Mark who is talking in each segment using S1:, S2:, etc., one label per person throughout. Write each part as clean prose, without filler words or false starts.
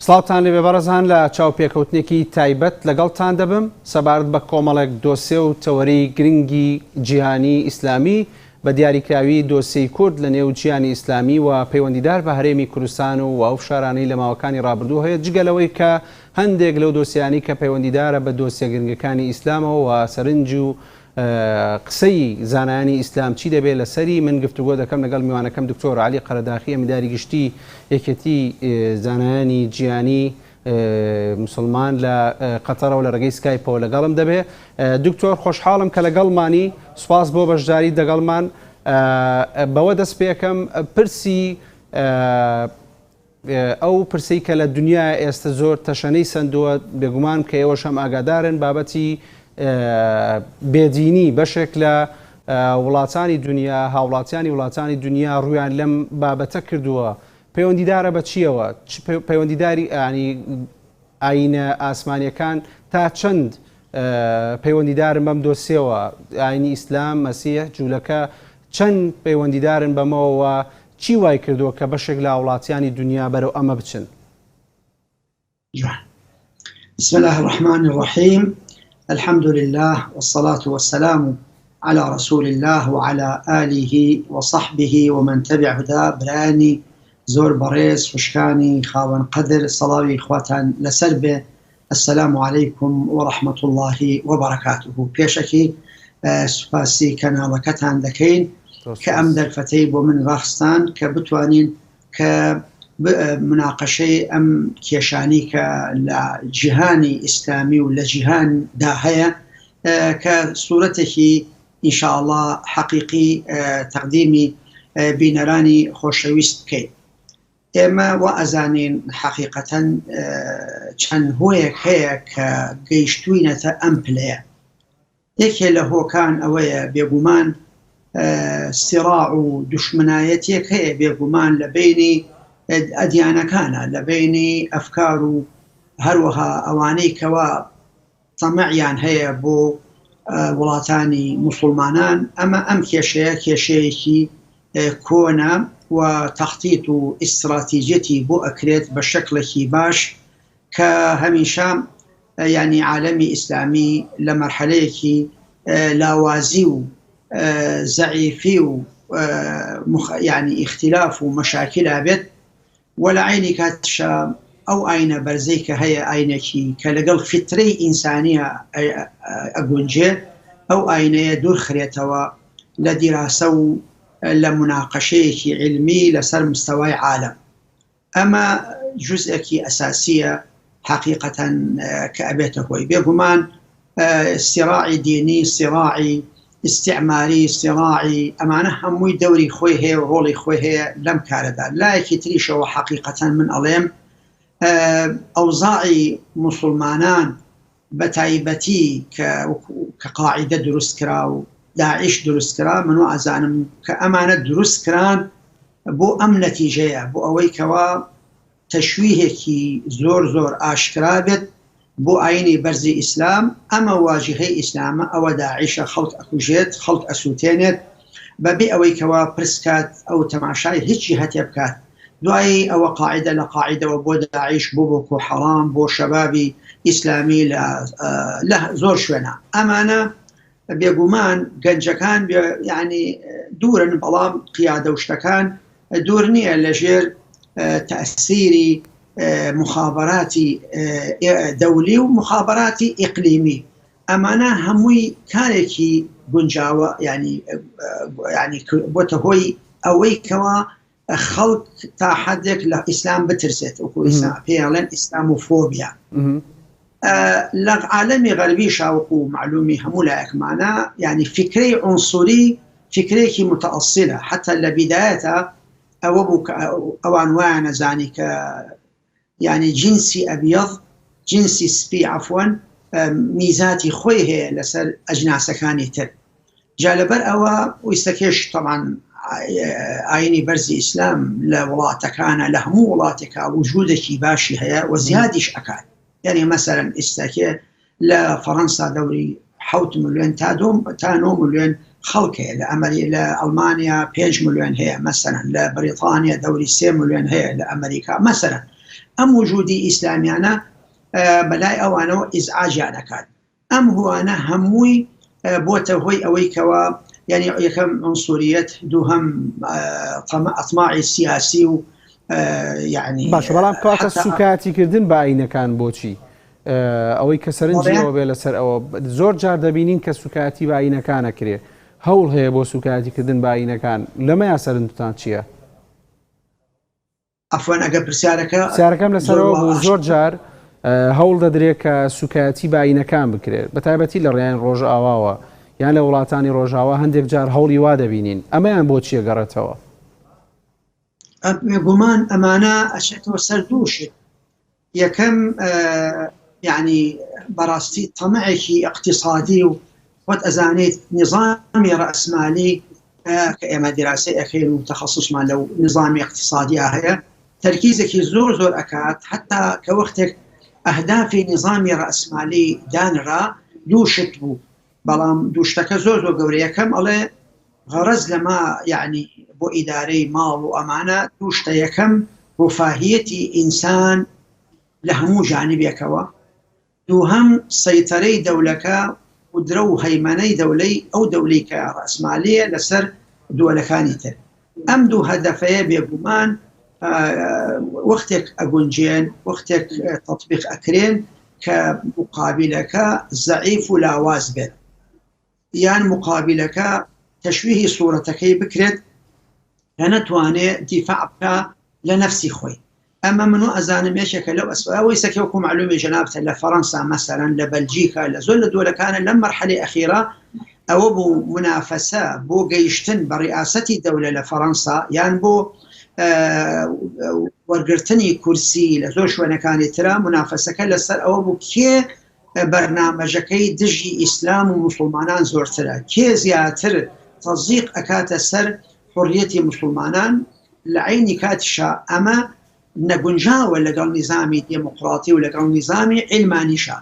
S1: سڵاوتان لێبێ بەڕێزان لە چاوپێکەوتنێکی تایبەت لەگەڵتان دەبم سەبارەت بە کۆمەڵێک دۆسێ و تەوەرەی گرنگی جیهانی ئیسلامی بە دیاریکراوی دۆسێی کورد لە نێو جیهانی ئیسلامی و پەیوەندیدار بە هەرێمی کوردستان و ئەو فشارانەی لە ماوەکانی ڕابردوو هەیە جگە لەوەی کە هەندێک لەو دۆسیانەی کە پەیوەندیدارە بە دۆسیە گرنگەکانی ئیسلامەوە و سەرنج و قسەی زانایانی ئیسلام چی دەبێت لەسەری، من گفتوگۆ دەکەم لەگەڵ میوانەکەم دکتۆر عەلی قەرەداخی ئەمینداری گشتی یەکێتی زانایانی جیهانی موسڵمان لە قەتەرەوە لە ڕێگەی سکایپەوە لەگەڵم دەبێ. دکتۆر خۆشحاڵم کە لەگەڵمانی، سوپاس بۆ بەشداریت دەگەڵمان. بەوە دەست پێکەم پرسی ئەو پرسەی کە لە دنیا ئێستە زۆر تەشەنەی سەندووە، بێگومان کە ئێوەش هەم ئاگادارن، بابەتی بێدینی بەشێک لە وڵاتانی دنیا، هاوڵاتیانی وڵاتانی دنیا ڕوویان لەم بابەتە کردووە، پەیوەندیدارە بە چییەوە؟ چ پەیوەندیداری یانی ئایینە ئاسمانییەکان تا چەند پەیوەندیدارن بەم دۆسیەوە؟ ئایینی ئیسلام، مەسیح، جوولەکە چەند پەیوەندیدارن بەمەوە و چی وای کردووە کە بەشێک لە هاوڵاتیانی دونیا بەرەو ئەمە بچن؟
S2: جوان. بسم الله الرحمن الرحیم الحمد لله والصلاة والسلام على رسول الله وعلى آله وصحبه ومن تبع هداه برایانی زۆر بەڕێز خوشکانی خاوەن قەدر سەڵاوی خواتان لەسەر بێ السلام علیکم ورحمە اللە وبرکاته پێشەکی سوپاسی کەناڵەکەتان دەکەین کە ئەم دەرفەتەی بۆ من ڕاخستان کە بتوانین کە مناقەشەی ئەم کێشانی کە لە جیهانی ئیسلامی و لە جیهاندا هەیە کە سوورەتێکی ئینشاءڵا حەقیقی تەقدیمی بینەرانی خۆشەویست بکەین. ئێمە وا ئەزانین حەقیقەتەن چەند هۆیەک هەیە کە گەیشتووینەتە ئەم پلەیە. یەکێ لە هۆکان ئەوەیە بێگومان سیڕاع و دوشمنایەتیەک هەیە بێگومان لە بەینی ئەدیانەکانە، لە بەینی ئەفکار و هەروەها ئەوانەی کەوا تەمەعیان هەیە بۆ وڵاتانی موسوڵمانان، ئەمە ئەم کێشەیە کێشەیەکی کۆنە و تەختیت و ئیستراتیجیەتی بۆ ئەکرێت بە شەکڵێکی باش کە هەمیشە یانی عالەمی ئیسلامی لە مەرحەلەیەکی لاوازی و زەعیفی و یانی ئیختیلاف و مەشاکیلا بێت وە لە عەینی کاتیشا ئەو ئاینە بەرزەی کە هەیە ئاینێکی کە لەگەڵ فیترەی ئینسانیە ئەگونجێ ئەو ئاینەیە دوور خرێتەوە لە دیراسە و لە موناقەشەیەکی عیلمی لەسەر مستەوای عالەم ئەمە جوزئێکی ئەساسیە حەقیقەتەن کە ئەبێتە هۆی بێگومان سیڕاعی دینی، سیڕاعی ئیستیعماری، سیڕاعی ئەمانە هەمووی دەوری خۆی هەیە و ڕۆڵی خۆی هەیە لەم کارەدا. لایەکی تریشەوە حەقیقەتەن من ئەڵێم ئەوزاعی موسوڵمانان بە تایبەتی کە کە قاعیدە دروست کرا و داعش دروست کرا من وا ئەزانم کە ئەمانە دروست کران بۆ ئەم نەتیجەیە بۆ ئەوەی کەوا تەشویهێکی زۆر زۆر ئاشکرا بێت بۆ ئاینی بەرزی ئیسلام، ئەمە واجیهەی ئیسلامە، ئەوە داعشە خەڵک ئەکوژێت، خەڵک ئەسوتێنێت بەبێ ئەوەی کەوا پرس کات ئەو تەماشای هیچ جیهەتێ بکات، دوایی ئەوە قاعیدە لە قاعیدەوە بۆ داعش بۆ بۆکۆ حەرام بۆ شەبابی ئیسلامی لە لە زۆر شوێنە ئەمانە بێگومان گەنجەکان یانی دوورن بەڵام قیادە و شتەکان دوور نییە لەژێر تەسیری مخابراتی دەولی و مخابراتی ئیقلیمی ئەمانە هەمووی کارێکی گونجاوە ینی ینی بۆتە هۆی ئەوەی کەوا خەڵک تا حدێک لە ئیسلام بترسێت وەکو پێڵێن ئیسلام و فۆبیا لە عالەمی غەربیشا وەکو مەعلومی هەموو لایەکمانە یانی فیکرەی عونسوری فیکرەیەکی متەئەسیلە حەتا لە بیدایەتا ئەوە بوو کە ئەوان وایان ئەزانی کە یانی جنسی ئەبیەض جنسی سپی عەفوەن میزاتی خۆی هەیە لەسەر ئەجناسەکانی تر جا لەبەر ئەوە ویستەکێش تەبعەن ئاینی بەرزی ئیسلام لە وڵاتەکانە لە هەموو وڵاتێکا وجودێکی باشی هەیە و زیادیش ئەکات یعنی مەسەرەن ئیستاکێ لە فەڕەنسا دەوری حەوت ملیۆن تا دو تا نۆ ملیۆن خەڵک هەیە لە ئەمەری لە ئەڵمانیا پێنج ملیۆن هەیە مەسەرەن لە بەریتانیا دەوری سێ ملیۆن هەیە لە ئەمریکا مەسەرەن. ئەم وجودی ئیسلامیانە بەلای ئەوانەوە ئیزعاجیان ئەکات. ئەم هۆانە هەمووی بۆتە هۆی ئەوەی کەوا یعنی یەکەم عنصریەت، دووهەم ئەطماعی سیاسی و یعنی
S1: باشە بەڵام کەواتە سوکایەتیکردن بە ئاینەکان بۆچی؟ ئەوەی کە سەرنجی ئەوە بێ لەسەر ئەوە زۆر جار دەبینین کە سوکایەتی بە ئاینەکان ئەکرێ هەوڵ هەیە بۆ سوکایەتیکردن بە ئاینەکان لەمەیا سەرنجتان چییە؟
S2: عەفوەن ئەگەر پرسیارەکە
S1: پرسیارەکەم لەسەرەوە بوو زۆر جار هەوڵ دەدرێت کە سوکایەتی بە ئاینەکان بکرێت بە تایبەتی لە ڕێیان ڕۆژئاواوە یان لە وڵاتانی ڕۆژاوا هەندێک جار هەوڵی وا دەبینین ئەمەیان بۆ چییە گەڕێتەوە؟
S2: بێگومان ئەمانە ئەچێتەوە سەر دوو شت یەکەم یعنی بەڕاستی تەمەعێکی ئیقتیسادی و خۆت ئەزانیت نیزامی ڕەئسمالی کە ئێمە دیراسەی ئەکەین و تەخەسوسمان لەو نیزامی ئیقتیسادیا هەیە تەرکیزێکی زۆر زۆر ئەکات حتا کە وەختێک ئەهدافی نیزامی ڕەئسمالی دانرا دوو شت بوو بەڵام دوو شتەکە زۆر زۆر گەورە یەکەم ئەڵێ غەڕەز لەمە یەعنی بۆ ئیدارەی ماڵ و ئەمانە دوو شتە یەکەم ڕوفاهیەتی ئینسان لە هەموو جانبێکەوە دووهەم سەیتەرەی دەولەکە قودرە و هەیمەنەی دەولەی ئەو دەولەی کە ڕەئسمالیە لەسەر دووەلەکانی تر ئەم دوو هەدەفەیە بێگومان وەختێک ئەگونجێن وەختێک تەتبیق ئەکرێن کە مقابلەکە زەعیف و لاواز بێت یان مقابلەکە تەشویهی سوڕەتەکەی بکرێت کە نەتوانێ دیفاع بکا لە نەفسی خۆی. ئەمە من و ئەزانم یەکێکە لەو ئەسبابە ئەوەی سەکێ وەکو مەعلومی جەنابتە لە فەرەنسا مەسەلەن لە بەلجیکا لە زۆر لە دۆلەکانە لەم مەرحەلەی ئەخیرا ئەوە بوو مونافەسە بۆ گەیشتن بە ڕیاسەتی دەولە لە فەرەنسا یان بۆ وەرگرتنی کورسی لە زۆر شوێنەکانی ترا مونافەسەکە لەسەر ئەوە بوو کێ بەرنامەژەکەی دژی ئیسلام و موسڵمانان زۆرترە، کێ زیاتر تەزیق ئەکاتە سەر حوڕیەتی موسڵمانان، لە عەینی کاتیشا ئەمە نەگونجاوە لەگەڵ نیزامی دێموکڕاتی و لەگەڵ نیزامی عیلمانیشا.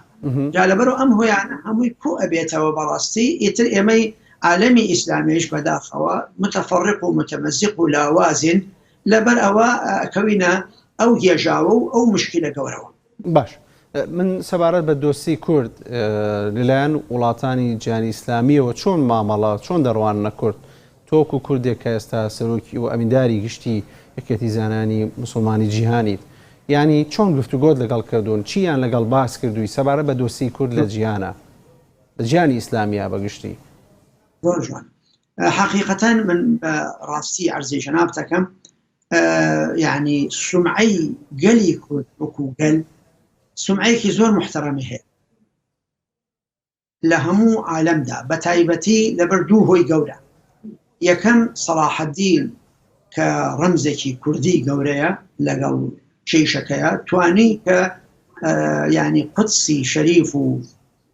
S2: جا لەبەرئ ئەم هۆیانە هەمووی کۆ ئەبێتەوە بەڕاستی ئیتر ئێمەی عالەمی ئیسلامیش بەداخەوە متفرق و متمزق و لاوازین، لەبەر ئەوە ئەکەوینە ئەو گێژاوە و ئەو مشکیلە گەورەوە.
S1: باش من سەبارەت بە دۆسیەی کورد لەلایەن وڵاتانی جیهانی ئیسلامیەوە چۆن مامەڵە چۆن دەڕواننە کورد تۆکو کوردێک کە ئێستا سەرۆکی و ئەمینداری گشتی یەکێتی زانایانی مسوڵمانی جیهانیت یانی چۆن گفتوگۆت لەگەڵ کردوون چیان لەگەڵ باس کردووی سەبارەت بە دۆسیەی کورد لە جیهانە لە جیهانی ئیسلامیا بە گشتی؟
S2: زۆر جوان حەقیقەتەن من بە ڕاستی عەرزی جەنابتەکەم یعنی سومعەی گەلی کورد وەکو گەل سومعەیەکی زۆر محتەرەمی هەیە لە هەموو عالەمدا بە تایبەتی لەبەر دوو هۆی گەورە یەکەم سەڵاحەدین کە ڕەمزێکی کوردی گەورەیە لەگەڵ جەیشەکەیە توانی کە ینی قودسی شەریف و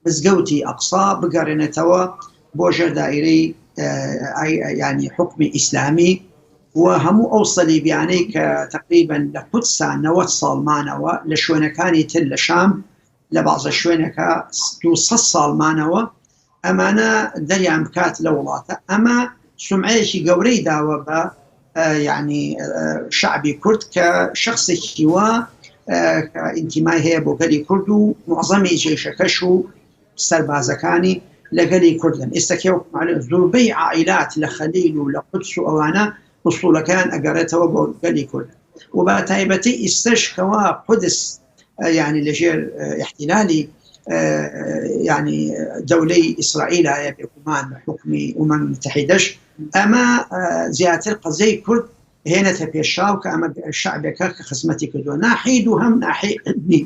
S2: مزگەوتی ئەقسا بگەڕێنێتەوە بۆ ژێر دائیرەی یانی حوکمی ئیسلامی و هەموو ئەو سەلیبیانەی کە تقریبا لە قودسا 90 ساڵ مانەوە لە شوێنەکانی تر لە شام لە بازە شوێنەکە 200 ساڵ مانەوە ئەمانە دەریان بکات لە وڵاتە ئەمە سمعەیەکی گەورەی داوە بە یعنی شعبی کورد کە شخصێکی وا کە ئینتیمای هەیە بۆ گەلی کورد و معظەمی جێشەکەش و سەربازەکانی لە گەلی کوردن ئێستا کێ زۆربەی عائلات لە خەلیل و لە قودس و ئەوانە ئوسوڵەکەیان ئەگەڕێتەوە بۆ گەلی کورد و بە تایبەتی ئیستەش کەوا قودس یعنی لەژێر احتلالی یعنی دەولەی ئیسرائیلایە بێگومان بە حکومی ئومەم متحیدەش ئەمە زیاتر قەزەی کورد هێنێتە پێشاو کە ئەمە شعبێکە کە خزمەتی کردووە ناحی دووهەم ناحی علمی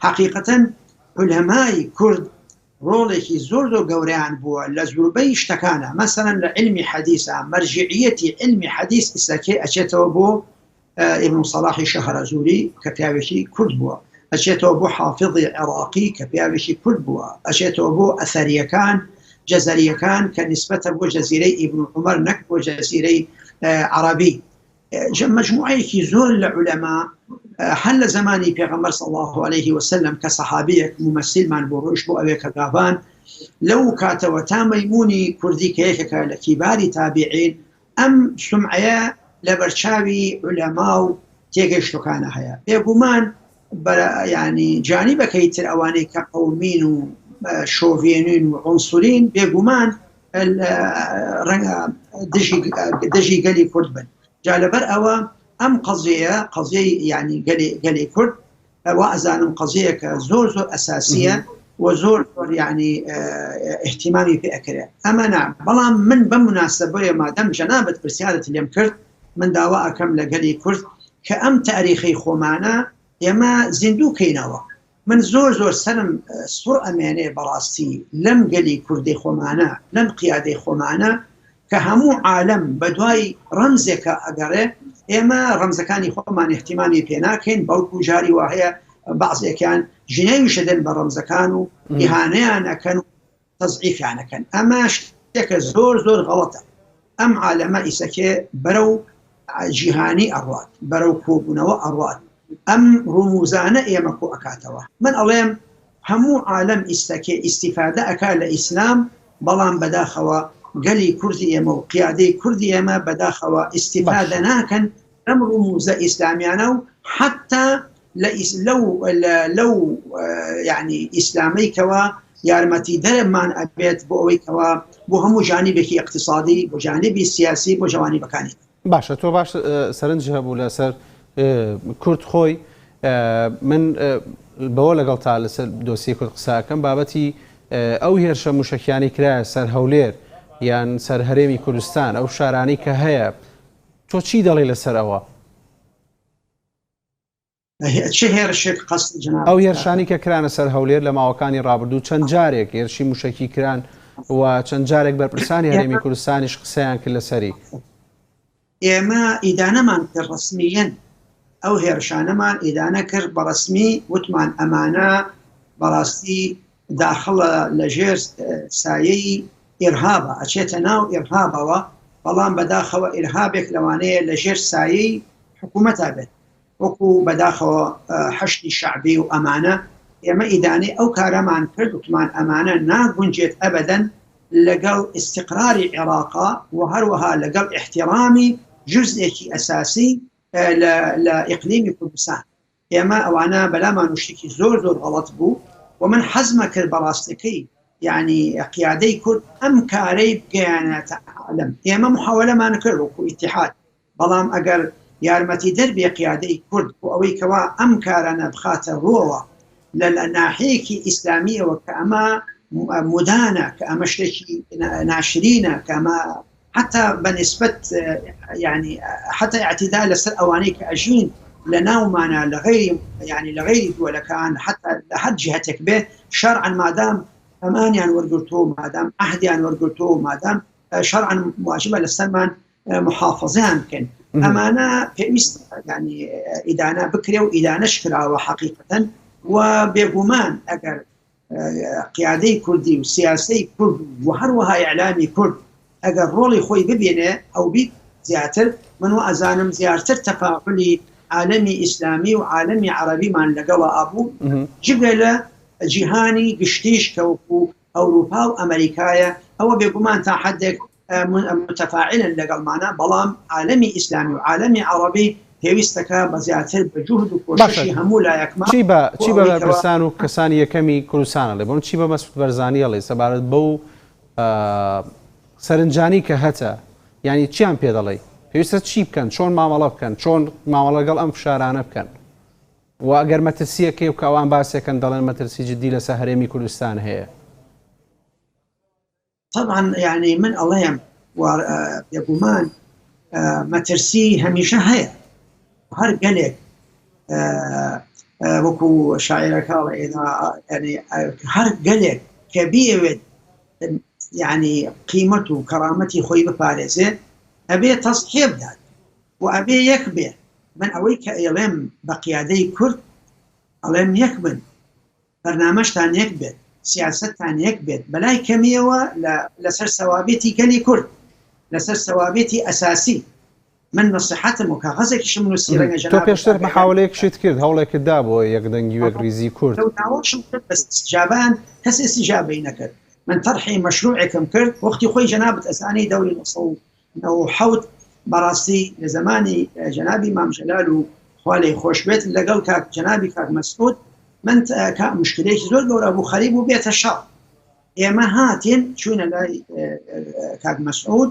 S2: حقیقەتەن علەمای کورد ڕۆڵێکی زۆر زۆر گەورەیان بووە لە زوربەی شتەکانە مەسەلەن لە علمی حەدیسا مەرجعیەتی علمی حەدیس ئیسەکێ ئەچێتەوە بۆ ئیبن سەڵاحی شەهرەزووری کە پیاوێکی کورد بووە، ئەچێتەوە بۆ حافزی عێڕاقی کە پیاوێکی کورد بووە، ئەچێتەوە بۆ ئەسەرییەکان، جەزەرییەکان کە نیسبەتە بۆ جەزیرەی ئیبن عومەر نەک بۆ جەزیرەی عەڕەبی. مەجموعەیەکی زۆر لە عولەما هەر لە زەمانی پێغەمبەر صلی اللە علیه وسلم کە سەحابیەک مومەسیلمان بۆ ڕۆیشت بۆ ئەوێ کە گاڤان لەو کاتەوە تا مەیمونی کوردی کە یەکێکە لە کیباری تابعین ئەم سومعەیە لەبەرچاوی عولەما و. تێگەیشتوەکانە هەیە بێگومان ینی جانیبەکەی تر ئەوانەی کە قەومین و شۆڤێنین و عنسورین بێگومان ڕەنگە دژی دژی گەلی کورد بن جا لەبەر ئەوە ئەم قەزیەیە قەزیەی یعنی گەلی گەلی کورد وا ئەزانم قەزیەکە زۆر زۆر ئەساسیە و زۆر زۆر یعنی احتیمامی پێ ئەکرێ ئەمە نا بەڵام من بە مناسبەیە مادەم جەنابت پرسیارت لێم کرد من داوا ئەکەم لە گەلی کورد کە ئەم تاریخی خۆمانە ئێمە زیندوو کەینەوە من زۆر زۆر سەرم سوڕ ئەمێنێ بەڕاستی لەم گەلی کوردەی خۆمانە لەم قیادەی خۆمانە کە هەموو عالەم بەدوای ڕەمزێکا ئەگەڕێ ئێمە ڕەمزەکانی خۆمان ئیهتیمامی پێ ناکەین بەڵکو جاری وا هەیە بەعزێکیان جنێویش ئەدەن بە ڕەمزەکان و ئیهانەیان ئەکەن و تەزعیفیان ئەکەن ئەمە شتێکە زۆر زۆر غەڵەتە ئەم عالەمە ئیسەکێ بەرەو جیهانی ئەڕوات بەرەو کۆبوونەوە ئەڕوات ئەم ڕموزانە ئێمە کۆ ئەکاتەوە من ئەڵێم هەموو عالەم ئیستەکێ ئیستیفادە ئەکا لە ئیسلام بەڵام بەداخەوە گەلی کوردی ئێمە و قیادەی کوردی ئێمە بەداخەوە ئیستیفادە ناکەن لەم ڕموزە ئیسلامیانە و حەتا لە لەو لەو یعنی ئیسلامەی کەوا یارمەتی دەرمان ئەبێت بۆ ئەوەی کەوا بۆ هەموو جانیبێکی اقتصادی بۆ جانبی سیاسی بۆ جوانیبەکانی
S1: باشە تۆ باش سەرنج هەبوو لەسەر کورد خۆی من بەوە لەگەڵ تا لەسەر دۆسیەی کورد قساکەم بابەتی ئەو هێرشە موشەکیانی کرایە سەر هەولێر یان سەر هەرێمی کوردستان ئەو شارانی کە هەیە تۆ چی دەڵێ لەسەر ئەوە؟
S2: چ هێرشێک قەست جناب
S1: ئەو هێرشانی کە کرانە سەر هەولێر لە ماوەکانی ڕابردوو چەند جارێک هێرشی موشەکی کران و چەند جارێک بەرپرسانی هەرێمی کوردستانیش قسەیان کرد لەسەری.
S2: ئێمە ئیدانەمان کرد ڕەسمییەن ئەو هێرشانەمان ئیدانە کرد بە ڕەسمی وتمان ئەمانە بەڕاستی داخڵە لە ژێر سایەی ئیرهابە ئەچێتە ناو ئیرهابەوە بەڵام بەداخەوە ئیرهابێک لەوانەیە لە ژێر سایەی حکوومەتا بێت وەکو بەداخەوە حەشدی شەعبی و ئەمانە، ئێمە ئیدانەی ئەو کارەمان کرد وتمان ئەمانە ناگونجێت ئەبەدەن لەگەڵ ئیستیقراری عێراقا و هەروەها لەگەڵ ئیحتیرامی جوزئێکی ئەساسی لە ئیقلیمی کوردستان. ئێمە ئەوانە بەلامان و شتێکی زۆر زۆر غەڵەت بوو و من حەزمە کرد بەڕاستەکەی یعنی قیادەی کورد ئەم کارەی بگەیانێتە عالەم. ئێمە محاولەمان کرد وەکو ئیتیحاد بەڵام ئەگەر یارمەتیدەر بێ قیادەی کورد بۆ ئەوەی کەوا ئەم کارانە بخاتە ڕووەوە لە لە ناحەیەکی ئیسلامیەوە کە ئەمە مدانە کە ئەمە شتێکی ناشرینە کە ئەمە حتا بە نسبەت یعنی حتا اعتدا لەسەر ئەوانەی کە ئەژین لە ناومانە لە غەیری یعنی لە غەیری دووەلەکان حتا لە هەر جهتێک بێ شەرعا مادام ئەمانیان وەرگرتووە مادام عهدیان وەرگرتووە مادام شەرعا واجبە لەسەرمان محافظیان بکەن ئەمانە پێویست ینی ئیدانە بکرێ و ئیدانەش کراوە حقیقەتەن و بێگومان ئەگەر قیادەی کوردی و سیاسەی کورد و هەروەها ئیعلامی کورد ئەگەر ڕۆڵی خۆی ببینێ ئەو بیت زیاتر من و ئەزانم زیاتر تەفاعلی عالەمی ئیسلامی و عالەمی عەرەبیمان لەگەڵا ئەبوو جگە لە جیهانی گشتیش کە وەکو ئەوروپا و ئەمریکایە ئەوە بێگومان تا حدێک متفاعلن لەگەڵمانە بەڵام عالەمی ئیسلامی و عالەمی عەڕەبی پێویستەکە بە زیاتر بە جوهد و
S1: باشە
S2: کۆششی هەموو لایەکمان
S1: چی بە
S2: بۆ
S1: چی بە
S2: ئەوەی کەوا
S1: بەرپرسان و کەسانی یەکەمی کوردستان ئەڵێ بۆ چی بە مەسعود بەرزانی ئەڵێ سەبارەت بەو سەرنجانی کە هەتە یانی چیان پێ دەڵێی پێویستە چی بکەن چۆن مامەڵە بکەن چۆن مامەڵە لەگەڵ ئەم فشارانە بکەن و ئەگەر مەترسیەکەی و کە ئەوان باسێکن دەڵێن مەترسی جدی لەسەر هەرێمی کوردستان هەیە.
S2: طبعا یعنی من ئەڵێم و بێگومان مەترسی هەمیشە هەیە هەر گەلێک وەکو شاعرەکە هەر گەلێک کە بیەوێت یعنی قیمەت و کەرامەتی خۆی بپارێزێ ئەبێ تەزحێ بدات و ئەبێ یەک بێ من ئەوەی کە ئێڵێم بە قیادەی کورد ئەڵێم یەک بن بەرنامەشتان یەک بێت، سیاسەتتان یەک بێت، بەلای کەمیەوە لەسەر سەوابێتی گەلی کورد، لەسەر سەوابێتی ئەساسی، من نەسیحەتم و کاغەزێکیشم نووسی ڕەنگە
S1: تۆ
S2: جەنابت
S1: پێشتر
S2: ئاگاداری
S1: محاوەلەیەکشت کرد، هەوڵێکت دا بۆ یەکدەنگی و یەکڕیزی کورد.
S2: لەو داواشم کرد بەس ئیستجابەیان کەس ئیستجابەی نەکرد، من تەرحی مەشروعێکم کرد وەختی خۆی جەنابت ئەزانی دەوری 997 بەڕاستی لە زەمانی جەنابی مام جەلال و. خوا لێی خۆش بێت لەگەڵ کاک جەنابی کاک مەسعود من کە مشکلەیەکی زۆر گەورە بوو خەریک بوو بێتە شەڕ ئێمە هاتین چوینە لای کاک مەسعود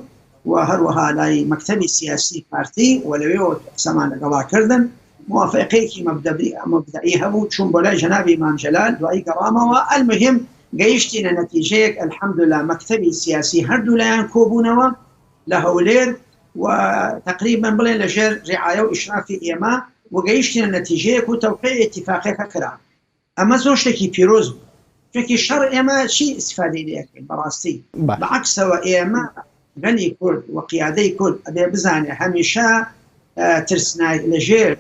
S2: و هەروەها لای مەکتەبی سیاسی پارتی و لەوێەوە قسەمان لەگەڵا کردن موافقەیەکی مەبدەئی هەبوو چوون بۆ لای جەنابی مام جەلال دوایی گەڕامەوە المهم گەیشتینە نەتیجەیەک الحمدلله مەکتەبی سیاسی هەردوو لایان کۆبوونەوە لە هەولێر و تقریبا بڵێن لە ژێر ڕعایە و ئیشرافی ئێمە و گەیشتینە نەتیجەیەک و تەوقیع ئیتیفاقەکە کرا ئەمە زۆر شتێکی پیرۆز بوو چونکی شەڕ ئێمە چی ئیسفادەی لێ ئەکەین بەڕاستی بە عەکسەوە ئێمە گەلی کورد و قیادەی کورد ئەبێ بزانێ هەمیشە ترسناک لەژێر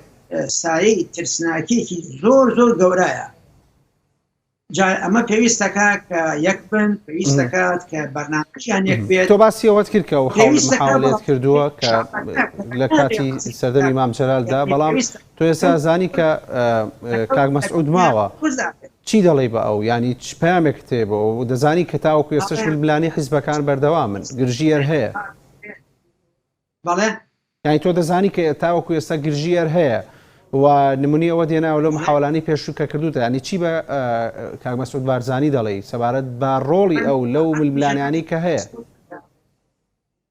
S2: سایەی ترسناکێکی زۆر زۆر گەورایە جا ئەمە پێویستەکە کە یەک بن پێویستەکات کە بەرنامەیان یەک بێت
S1: تۆ باسی ئەوەت کرد کە محاولێت کردووە کە لە کاتی سەردەمی مام جەلالدا بەڵام تۆ ئێستا زانی کە کاک مەسعود ماوە چی دەڵێی بە ئەو یانی چ پەیامێکت هەیە بۆ ئەو دەزانی کە تاوەکو ئێستش ململانێی حیزبەکان بەردەوامن گرژی هەر هەیە
S2: بەڵێ
S1: یانی تۆ دەزانی کە تاوەکو ئێستا گرژی هەر هەیە و نمونی ئەوە دێناوە لەو محاولانەی پێشوو کە کردوتە ینی چی بە کاک مەسعود بارزانی دەڵێی سەبارەت بە ڕۆڵی ئەو لەو ململانیانەی کە هەیە؟